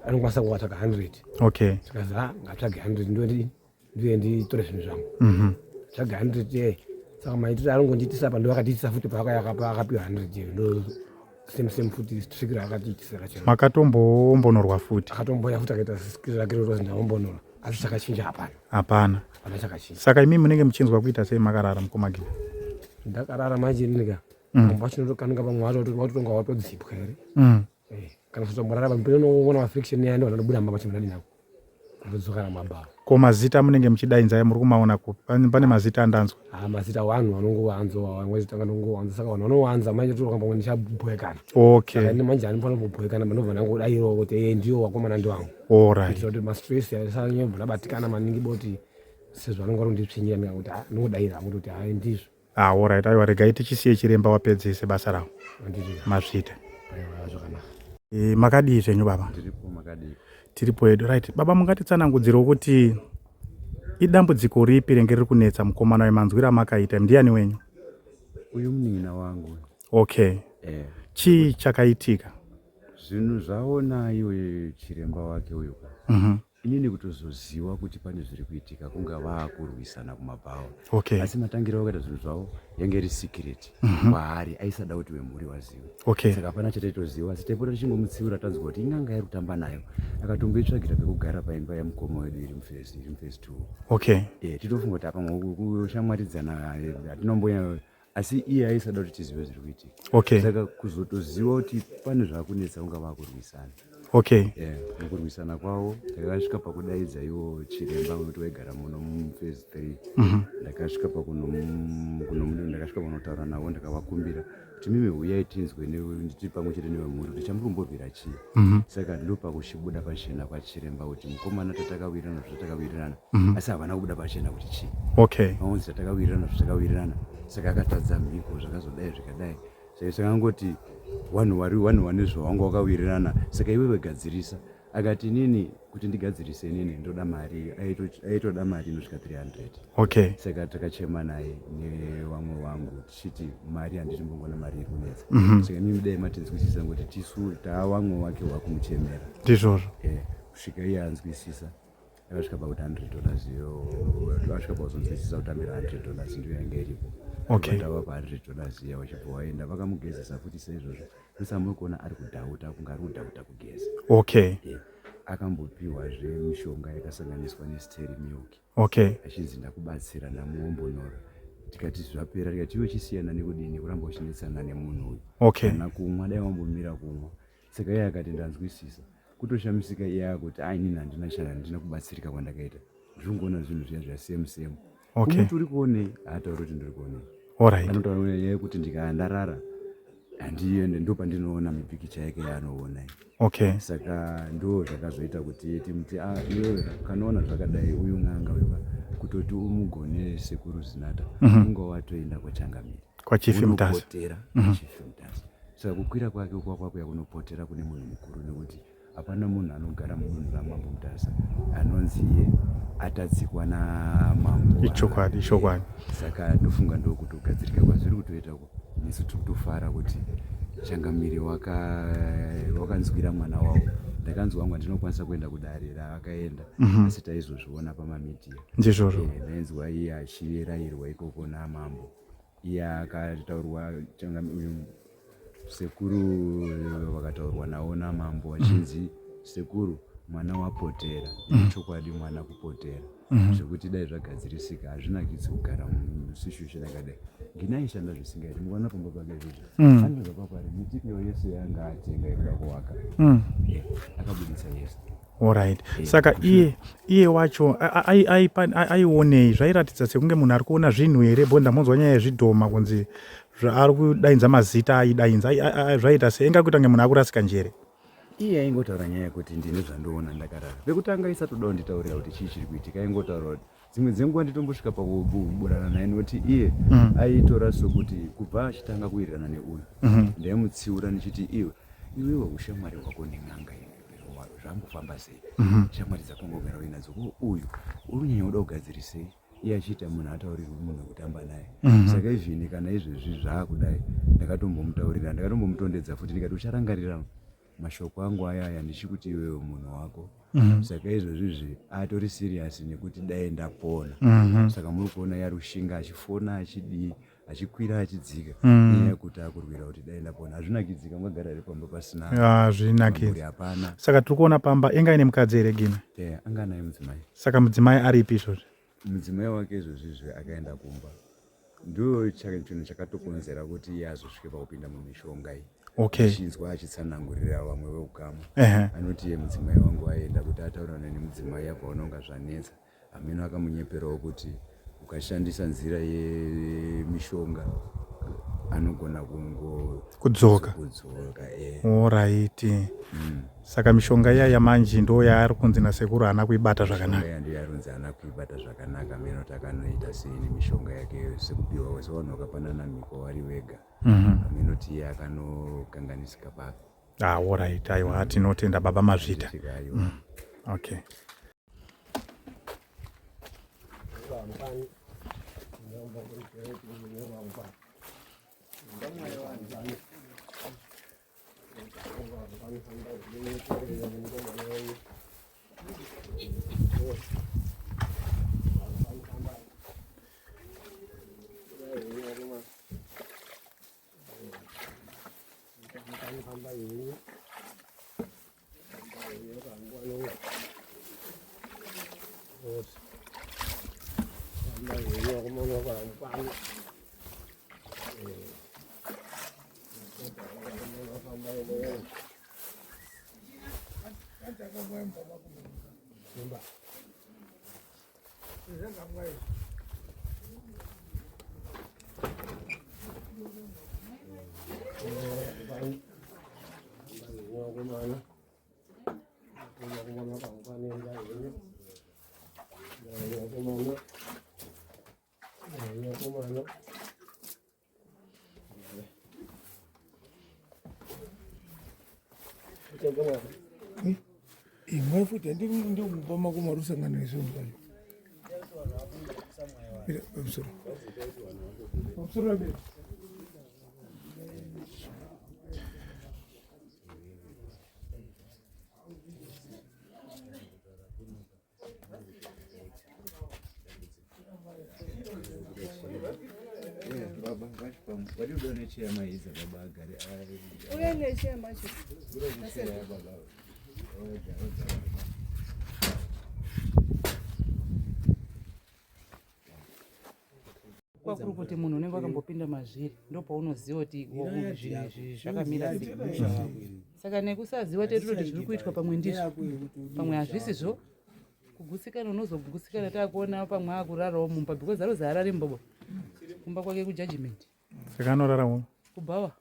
anokwanisa kuwatsvaga 100. Tikazi, ah, ngatsvage 100 ndiye nditore zvinhu zvangu. Tsvaga 100 ye. Saka maitiro arongondiitisa pa ndovakatiitisa futi paakapiwa 100 iyo, ndo same same futi trick raakatiitisa rachona. Makatomboombonorwa futi? Akatomboya futi akaita skiri rake rotozi ndaombonora, asi chakachinja hapana. Hapana. Hapana chakachinja. Saka imi munenge muchinzwa kuita sei makarara, mukoma Gina? Ndakarara manje nika mumba chinotokanuka, pamwe wacho watotonga watodzipwa here. Kana kutomborara pamwe unoona mafriction ya ndo anobuda mumba machimuna dinako ndodzokera mabhawa. Ko mazita munenge muchidainza muri kumaona kupi? Pane mazita andanzwa. Ha, mazita vanhu vanongowanza, vamwe vanongowanza, saka vanhu vanowanza manje toka pamwe ndichabhoekana. Saka ini manje handifanira kubhoekana, ndobva ndangodairawo kuti ee, ndiwo wakomana, ndiwangu. Kuitira kuti mastress asanyanya ndabatikana maningi boti sezvo vanonga vari ndikakuti, ah, ndingodaira hangu kuti hai, ndizvo. Ah, alright, aiwa, regai tichisiye chiremba wapedzese basa ravo. Handiti? Mazvita. Aiwa, zvakanaka. Makadii zvenyu baba? Ndiripo, makadii? Tiripo hedu. Right baba, mungatitsanangudzirewo kuti idambudziko ripi renge riri kunetsa mukomana wemanzwiro amakaita? Ndiani wenyu? Uyu munin'ina wangu. Chii chakaitika? Zvinhu zvaona iwe chiremba wake uyu ka. Inini kutozoziva kuti pane zviri kuitika kunga vaakurwisana kumabhawa. Asi matangiro vakaita zvinhu zvavo yange iri secret kwaari, aisada kuti vemhuri vazive. Saka hapana chataitoziva, asi taipota tichingomutsiura tanzwa kuti ing'anga iri kutamba nayo. Akatomboitsvagira pekugara paimba yamukoma wedu iri mufesi two. Titofunga kuti apa kushamwaridzana hatinombonya, asi iye aisada kuti tizive zviri kuitika. Saka kuzotoziva kuti pane zvaakunetsa kunga vaakurwisana. Okay. Yeah, mukurwisana kwavo takasvika pakudaidza iwo chiremba wekuti waigara muno mufase 3. Ndakasvika pakunomuno ndakasvika panotaura navo, ndakavakumbira kuti mimi huyai tinzwe nditi pamwe chete nevemhuri kuti chamurumborwira chii. Saka ndopakuchibuda pachena kwachiremba kuti mukomana tatakawirirana zvatakawirirana. Asi havana kubuda pachena kuti chii. Okay. Vaonzi tatakawirirana zvatakawirirana, saka akatadza mhiko zvakazodai zvikadai. Saka sakangoti vanhu vari vanhu vane zvawanga wakawirirana, saka iwewe gadzirisa. Akati inini kuti ndigadzirise inini ndoda mari, aitoda mari inosvika 300. Okay. Saka takachema naye nevamwe vangu tichiti mari handiti mbongona mari iri kunetsa. Saka imimi dai matinzwisisa ngokuti tisu taavamwe wake wakumuchemera. Ndizvozvo. Kusvika iye anzwisisa, akasvika pakuti $100 iyo, akasvika pakuzonzwisisa kutambira $100 ndiyo yanga iripo. Okay. Tava pa $100 iya vachibva waenda vakamugezesa futi saizvozvo. Musa muri kuona ari kudhauta, kunge ari kudhauta kugeza. Okay. Akambopiwazve mishonga yakasanganiswa nesteri milk. Okay. Achinzi ndakubatsira namuombonora, tikati zvapera, tikati iwe chisiyana nekudini kuramba uchinetsana nemunhu uyu. Okay. Kana kumwa dai wambomira kumwa. Saka iye akati ndanzwisisa. Kutoshamisika iye akuti ai inini handina chana, handina kubatsirika kwandakaita, ndiri kungoona zvinhu zviya zviya same same. Okay. Kumuti uri kuonei, haatauri kuti ndiri kuonei. Alright. Anotaura nyaya yekuti ndikaya ndarara handiende, ndo pandinoona mipikicha yake yaanoona iyi. Okay. Saka ndo zvakazoita kuti timuti ah, iwewe kanoona zvakadai uyu n'anga uyu kutoti umugone sekuru Zinata, unga watoenda kwachangamire, kwaChief Mutasa. Unopotera kwaChief Mutasa. Saka kukwira kwake ukwa kwakuya kunopotera kune munhu mukuru, nekuti hapana munhu anogara mudunhu ramambo Mutasa anonzi iye atadzikwa namambo. Ichokwadi, ichokwadi. Saka ndofunga ndokutogadzirika kwazviri kutoita ko. Nesu tiri kutofara kuti changamire wakanzwira mwana wavo. Ndakanzwa wangu andinokwanisa kuenda kudare raakaenda, asi taizozviona pamamidhia. Ndizvozvo. Ndainzwa iye achirayirwa ikoko namambo, iye akataurwa uyu sekuru vakataurwa navo namambo vachinzi sekuru mwana wapotera. Chokwadi mwana kupotera zvekuti dai zvagadzirisika, hazvinakidzi kugara musituation yakadai. Ngina aishanda zvisingaiti, mukaona pamba pake izvozvo, anobva pakwari mitikiyo yese yanga atenga yekuda kuvaka, akabudisa yese. Alright. Saka iye wacho aionei? Zvairatidza sekunge munhu ari kuona zvinhu here? Bo ndamonzwa nyaya yezvidhoma kunzi zvaari kudainza mazita aidainza, zvaita sei? Inga kuita kunge munhu akurasika njere. Iye aingotaura nyaya yekuti ndine zvandoona ndakarara. Pekutanga isatodawo nditaurira kuti chii chiri kuitika, aingotaura kuti dzimwe dzenguva nditombosvika pakuburana naye, nokuti iye aitora sokuti kubva achitanga kuwirirana neuyu, ndaimutsiura ndichiti iwe iwewe ushamwari hwako nen'anga iyi zvambofamba sei? Shamwari dzako ngogara uinadzo, ko uyu uri kunyanya kuda kugadzirisei? Iye achiita munhu ataurirwi munhu wekutamba naye. Saka even kana izvezvi zvaakudai, ndakatombomutaurira, ndakatombomutondedza futi, ndikati ucharangarira mashoko angu ayaya ndichikuti iwewe munhu wako. Saka izvozvizvi atori serious nekuti dai ndapona. Saka muri kuona yarushinga achifona, achidii, achikwira achidzika, nenyaya yekuti akurwira kuti dai ndapona. Hazvinakidzika ungagara here pamba pasina Hazvinakidzi. mhuri hapana. Saka tiri kuona pamba inga ine mukadzi here, Gina? Anga anaye mudzimai. Saka mudzimai aripi izvozvi? Mudzimai wake izvozvizvi akaenda kumba. Ndo chinhu chakatokonzera kuti iye azosvike pakupinda mumishonga iyi. Okay. Achinzwa achitsanangurira vamwe veukama, anoti iye mudzimai wangu aenda kuti ataurirane nemudzimai, abva unonga zvanetsa. Hameno akamunyeperawo kuti ukashandisa nzira yemishonga anogona kungo Kudzoka. Kudzoka. Alright. Saka mishonga iya yamanji ndo yaari kunzi nasekuru haana kuibata zvakanaka. Mishonga iya ndiyo yarunzi haana kuibata zvakanaka. Meno takanoita sei nemishonga yake sekupiwa sevanhu vakapanana mhiko vari vega. Hameno kuti iye akanokanganisika papi. Ah, alright. Aiwa, tinotenda baba, mazvita. Svika, aiwa. Okay. Imwe futi ndikupa makoma rusangana nezvinhu zvacho. Pamusoro. Pamusoro abira. Baba ngachipamwe. Wadi uda necheya maidza baba agare. Uye necheya macho. Uda necheya baba. Oga oga. Kwakuri kuti munhu unenge wakambopinda mazviri ndopaunoziva kuti zvinhu izvi zvakamira sei. Saka nekusaziva tetoti zviri kuitwa pamwe ndizvo pamwe hazvisizvo. Kugutsikana unozogutsikana takuona pamwe akurarawo mumba because arozi harari mumba ba kumba kwake kujudgment. Saka anorara mumba? Kubhawa.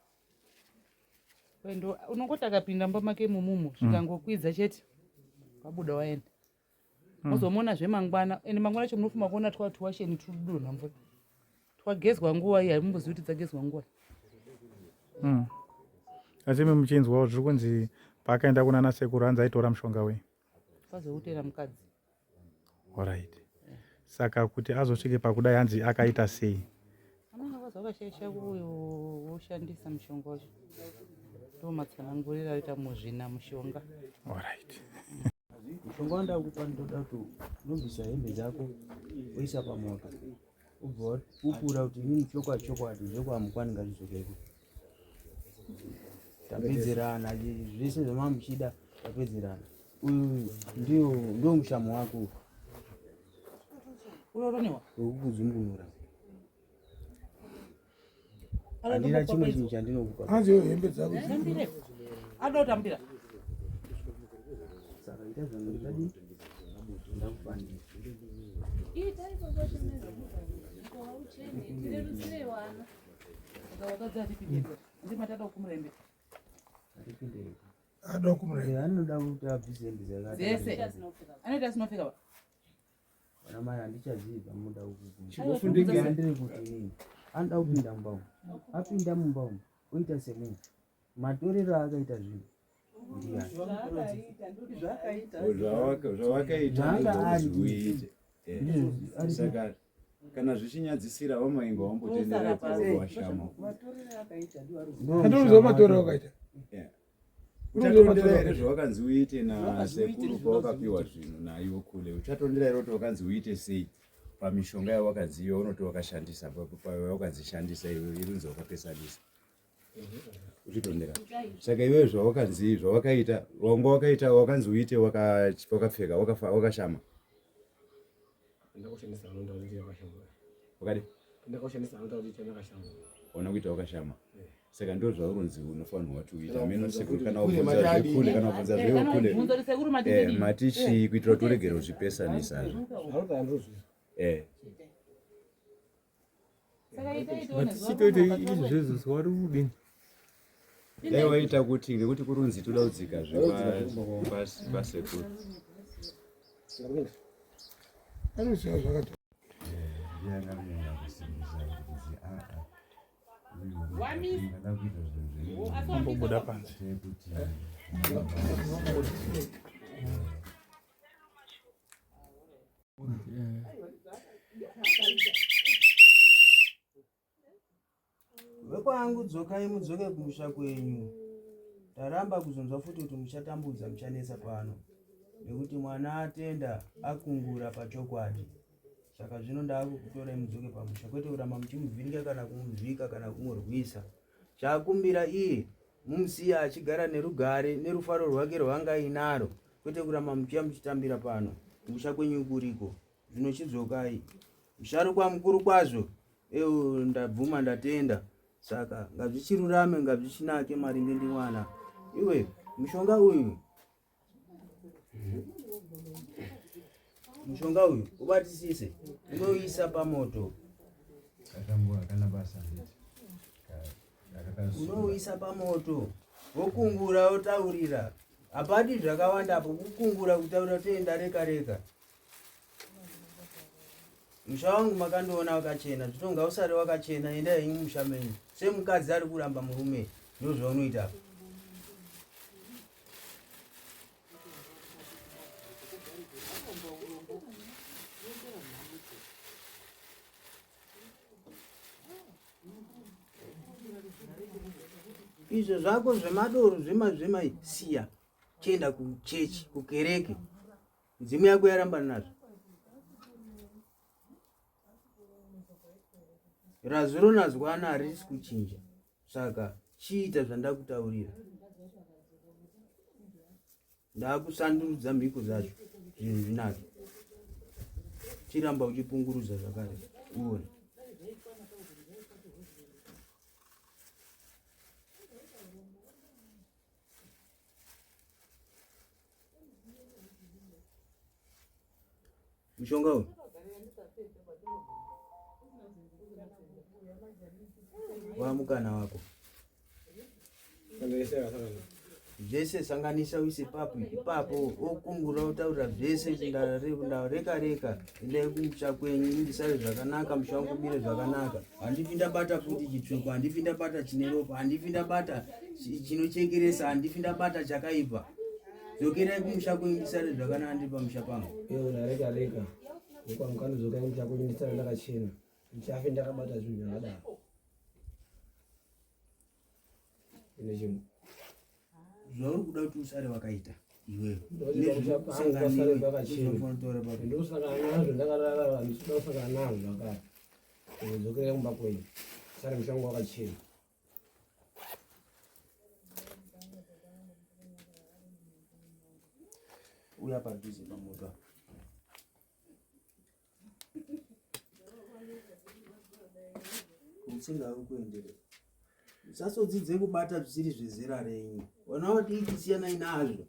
Ndo unongoti akapinda mumba make mumumu zvikangokwidza chete wabuda waenda. Mozomuona zvemangwana ende mangwana acho munofuma kuona twa tuwasheni tudonha mvura twagezwa nguva iyi hamumbozivi kuti dzagezwa nguva. Asi imi muchinzwawo zviri kunzi paakaenda kunana sekuru hanzi aitora mushonga wei? Pazoutera mukadzi. Alright. Saka kuti azosvike pakudai hanzi akaita sei? Amana vaza vakashaisha uyo woshandisa mushonga wacho. Ndo matsanangurira aita muzvina mushonga. Alright. Mushonga wandakupa ndoda kuti unobvisa hembe dzako woisa pamoto ubva wapupura kuti inini chokwadi chokwadi zvekwamukwani ngazvidzokeke. Tapedzerana zvese zvamamuchida tapedzerana. Uyu ndio ndio mushamo wako Unoroniwa? wekukudzumbunura. Handina chimwe chinhu chandinokupa. Hanzi iyo hembe dzako. Tambire. Anoda kutambira. Saka ita zvandadii ndakufanira. Ita ipapo chemeza mukova uchene tirerutsire wana. Saka wakadzi atipinde. Ndima tada kumurembe. Atipinde. Ada kumurembe. Anoda kuti abvise hembe dzake. Dzese. Anoita asinopfeka ba. Vana mai handichazivi pamunoda Chingofundinge. Ndiri kuti inini anoda kupinda mumba umu. Apinda mumba umu oita semunhu. Matorero aakaita zvinhu ndiyani? Zvawakaita Zvaanga ari uite. Saka kana zvichinyadzisira vamainga wambotendera ipapo washama. Andinoziva matorero akaita. Uchatondera here zvawakanzi uite nasekuru pawakapiwa zvinhu naiwo kule? Uchatondera here kuti wakanzi uite sei pamishonga yawakanzi iwe unoti wakashandisa pawakanzi shandisa iwe irunzi wakapesanisa? Uchitondera. Saka iwe zvawakanzi zvawakaita wanga wakaita wakanzi uite wakapfeka wakashama. Ndakushandisa anoda kuti yakashama. Wakadi? Ndakushandisa anoda kuti yakashama. Ona kuita wakashama. Saka ndo zvaurunzi unofanirwa kuti uite. Ameno sekuru kana ubvunza zvekule kana ubvunza zvekule. Bvunza kuti sekuru mati chii? Mati chii kuitira kuti uregere kuzvipesanisa. Saka itai tione zuva Tichitoite rinobva izvi zvezvo wari kudini? Dai waita kuti ngekuti kurunzi toda kudzika zvepasekuru. Anoziva zvakati. Ambobuda panze. Vekwangu dzokai mudzoke kumusha kwenyu. Taramba kuzonzwa futi kuti muchatambudza muchanetsa pano nekuti mwana atenda akungura pachokwadi. Saka zvino ndaakukutorai mudzoke pamusha kwete kuramba muchimuvhiringa kana kumuvhika kana kumurwisa. Chaakumbira iye mumusiye achigara nerugare nerufaro rwake rwaanga ainaro kwete kuramba muchiya muchitambira pano. Kumusha kwenyu kuriko. Zvino chidzokai. Musharukwa mukuru kwazvo. Eu ndabvuma ndatenda. Saka ngazvichirurame ngazvichinake maringe ndimwana. Iwe mushonga uyu. Mushonga uyu ubatisise, unoisa pamoto. Unouisa pamoto wokungura wotaurira. Hapadi zvakawanda apo, kukungura kutaura toenda reka reka. Musha wangu makandiona wakachena, zvino ngausare wakachena, endai henyu musha menyu. Semukadzi ari kuramba murume, ndozvaunoita apa. Izvo zvako zvemadoro zvema zvema siya, chienda kuchechi, kukereke. Midzimu yako yarambana nazvo. Razuro nazwana harisi kuchinja. Saka chiita zvandakutaurira. Ndakusandurudza mhiko dzacho zvinhu zvinake. Chiramba uchipungurudza zvakare uone. Mushonga uyu wamukana wako zvese sanganisa uise ipapo ipapo okungura otaura zvese ndareka reka endai kumusha kwenyu ndisare zvakanaka musha wangu umire zvakanaka handifi ndabata futi chitsvuku handifi ndabata chine ropa handifi ndabata chinochekeresa handifi ndabata chakaipa dzokerai kumusha kwenyu ndisare zvakanaka ndiri pamusha pangu reka reka ukwangu kumusha kwenyu ndisare ndakachena ndichafe ndakabata zvinhu zvakadaro ine chimwe zvauri kuda kuti usare wakaita iwewe ndosangana nazvo ndakarara ndisida kusangana nazvo zvakare ndodzokerera kumba kwenyu sare mushango wakachena uya padhuze pamoto apa Usingave kuenderera. Musasodzidze kubata zvisiri zvezera renyu. Vana vadiki siyanai nazvo.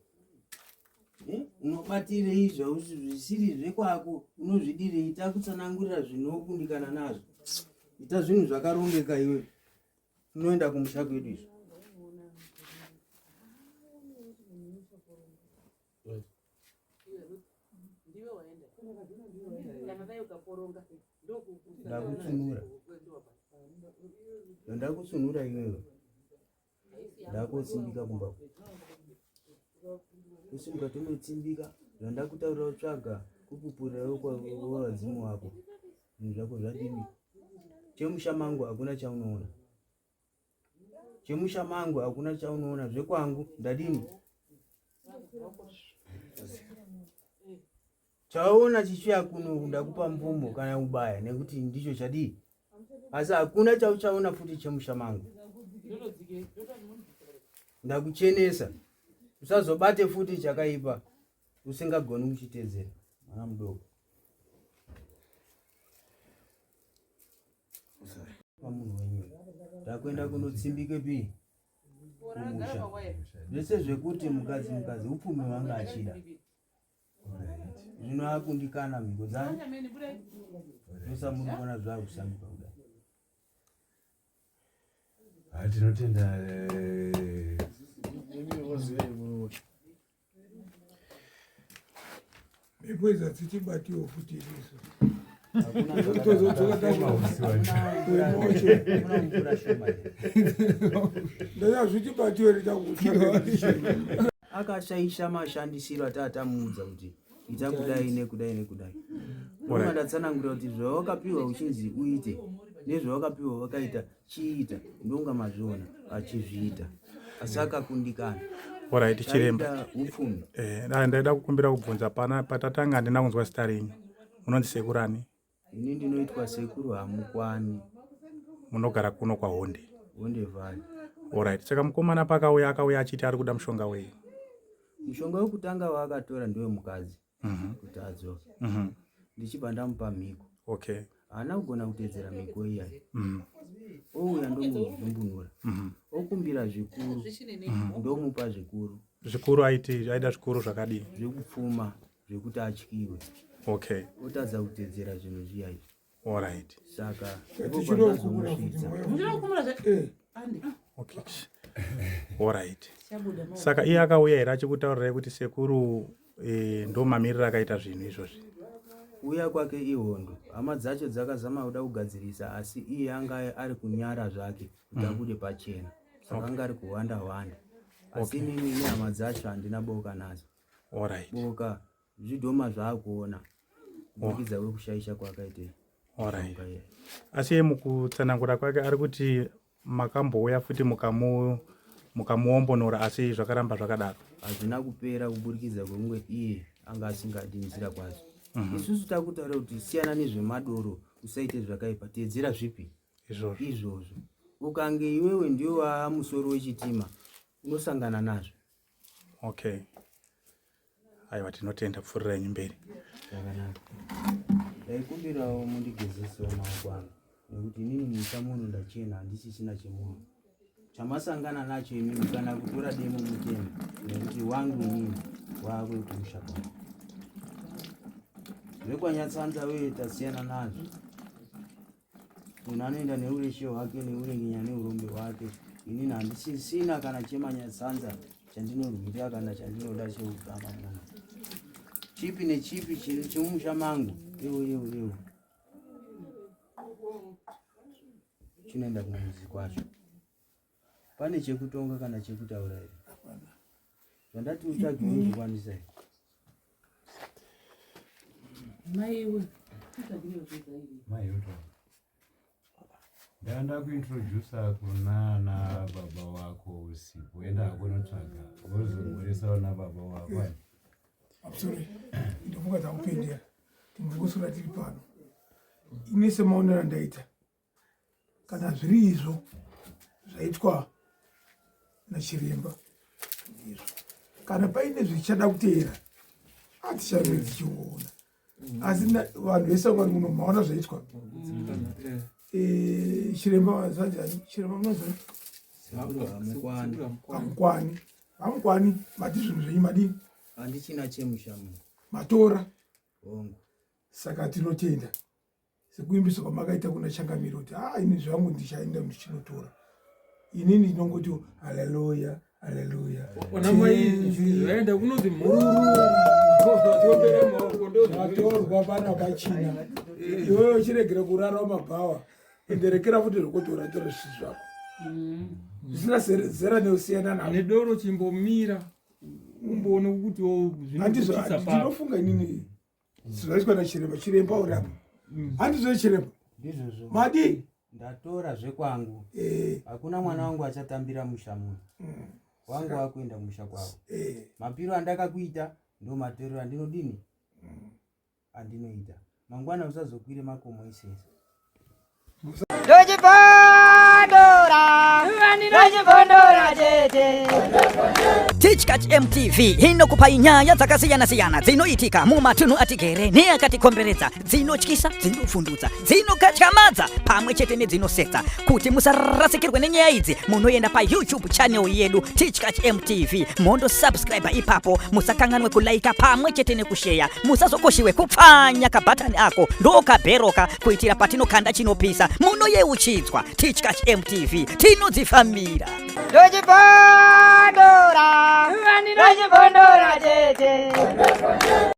Eh? Unobatirei zvisiri zvekwako unozvidirei takutsanangurira zvinokundikana nazvo. Ita zvinhu zvakarongeka iwe. Tinoenda kumusha kwedu izvo. Ndakutsunura. Ndakutsunura iwewe. Ndakutsimbika kumba. Kusimuka tonotsimbika zvandakutaurira kutsvaga kupupurira wevadzimu wako. Zvinhu zvako zvadini? Chemusha mangu hakuna chaunoona. Chemusha mangu hakuna chaunoona zvekwangu ndadini? Chaona chichiya kuno ndakupa mvumo kana ubaya nekuti ndicho chadii asi hakuna chauchaona futi chemusha mangu. Ndakuchenesa usazobate futi chakaipa usingagoni kuchitedzera mwana mudoko. Pamunhu wenyu takuenda kunotsimbike pi kumusha zvese zvekuti mukadzi mukadzi upfumi wanga achida zvino akundikana mhiko dzani ndosamuri kuona zvakusanduka kudai Tinotenda eh. Mhepo idzi hadzichibatiwo futi iriso. Ndazvichibatiwe richakutsvaga. Akashaisha mashandisiro atatamuudza kuti ita kudai nekudai nekudai. Unonga ndatsanangura kuti zvawakapiwa uchinzi uite nezvawakapiwa wakaita chiita ndonga mazviona achizviita asi akakundikana. Alright chiremba. Upfumi. Eh, ndaida kukumbira kubvunza pana patatanga handina kunzwa zita renyu. Munonzi sekuru ani? Ini ndinoitwa sekuru Hamukwani. Munogara kuno kwaHonde. Honde Valley. Alright. Saka mukomana pakauya akauya achiti ari kuda mushonga wei? Mushonga wekutanga waakatora ndewemukadzi. Kuti adzoke. Ndichibva ndamupa mhiko. Okay. Haana kugona kuteedzera mhiko iya. Ouya ndomudzumbunura. Okumbira zvikuru. Ndomupa zvikuru. Zvikuru aiti aida zvikuru zvakadii? Zvekupfuma zvekuti atyiwe. Okay. Otadza kutedzera zvinhu zviya izvi. Alright. Saka ndipo pandazomusvitsa. Okay. Alright. Saka iye akauya here achikutaurirai kuti sekuru e, ndo mamiriro akaita zvinhu izvozvi? Kuuya kwake ihondo. Hama dzacho dzakazama kuda kugadzirisa asi iye anga ari kunyara zvake kuti abude pachena. Saka anga ari kuhwanda hwanda. Asi inini nehama dzacho handina boka nadzo. Alright. Boka zvidhoma zvaakuona kuburikidza kwekushaisha kwaakaita. Alright. Asi iye mukutsanangura kwake ari kuti makambouya futi mukamu mukamuombonora asi zvakaramba zvakadaro. Hazvina kupera kuburikidza kwekunge iye anga asingadi nzira kwazo. Isusu takutaura kuti siyana nezvemadoro usaite zvakaipa teedzera zvipi Izvozvo. Izvozvo. Ukange iwewe ndiwe waamusoro wechitima unosangana nazvo. Okay. Aiwa tinotenda pfuurira yenyu mberi. Zvakanaka. Ndaikumbirawo mundigezesewo maoko angu nekuti inini musha muno ndachena handisisina chemunhu. Chamasangana nacho imimi kana kutora demo mutemo nekuti wangu inini wakwekumusha kwangu. Zvekwanyatsanza wee tasiyana nazvo. Munhu anoenda neureshe hwake neurenginya neurombe hwake. Inini handisisina kana chemanyatsanza chandinorwira kana chandinoda cheukama muno. Chipi nechipi chiri chemumusha mangu ewo ewo ewo chinoenda kumuzi kwacho. Pane chekutonga kana chekutaura here? Zvandati utsvage unozvikwanisa here? Maiwe. Maiwe. Ndaenda kuintroducer kunana baba wako usiku. Enda hako unotsvaga. Wozomhoresa na baba wako. Sorry. Ndofunga takupendera. Timbokusura tiri pano. Ini semaonero andaita. Kana zviri izvo zvaitwa nachiremba izvo. Kana paine zvichada kuteera atichabe tichiona. Asi vanhu vese vari muno maona zvaitwa. Eh, chiremba zvanjani? Chiremba munozani? Hamukwani. Hamukwani. Hamukwani. Mati zvinhu zvenyu madini? Handichina chemusha muno. Matora. Hongu. Saka tinotenda. Sekuimbiswa kwamakaita kuna changamire kuti ah ini zvangu ndichaenda ndichinotora. Inini ndinongoti haleluya haleluya. Ona mai zvaenda kunonzi mhururu. Tiombera maoko ndo zvatorwa pana pachina. Iwewe uchiregera kurara mumabhawa. Enderekera futi zvekutora tora zvisiri zvako. Zvisina zera neusiyana nazvo. Nedoro chimbomira umboone kuti Handizvo zvinokutisa papi. ndinofunga inini zvaitwa nachiremba chiremba uri apa. Handizvo chiremba. Ndizvozvo. Madii? Ndatora zvekwangu. Eh. Hakuna mwana wangu achatambira musha muno. Wangu wakuenda kumusha kwavo. Eh. Mapiro andakakuita ndo matorero andinodini andinoita. Mangwana usazokwire makomo isese. Ndochibondora, ndochibondora tete. Tichkach MTV inokupai nyaya dzakasiyana-siyana dzinoitika mumatunhu atigere neakatikomberedza, dzinotyisa, dzinovhundutsa, dzinokatyamadza pamwe chete nedzinosetsa. Kuti musarasikirwe nenyaya idzi, munoenda paYouTube channel yedu Tichkach MTV, mondo subscribe ipapo, musakanganwe kulaika pamwe chete nekusheya, musazokoshiwe kupfanya kabhatani ako ndokabheroka kuitira patinokanda chinopisa munoyeuchidzwa. Tichkach MTV tinodzifambira. Ndochibondora, ndochibondora tete.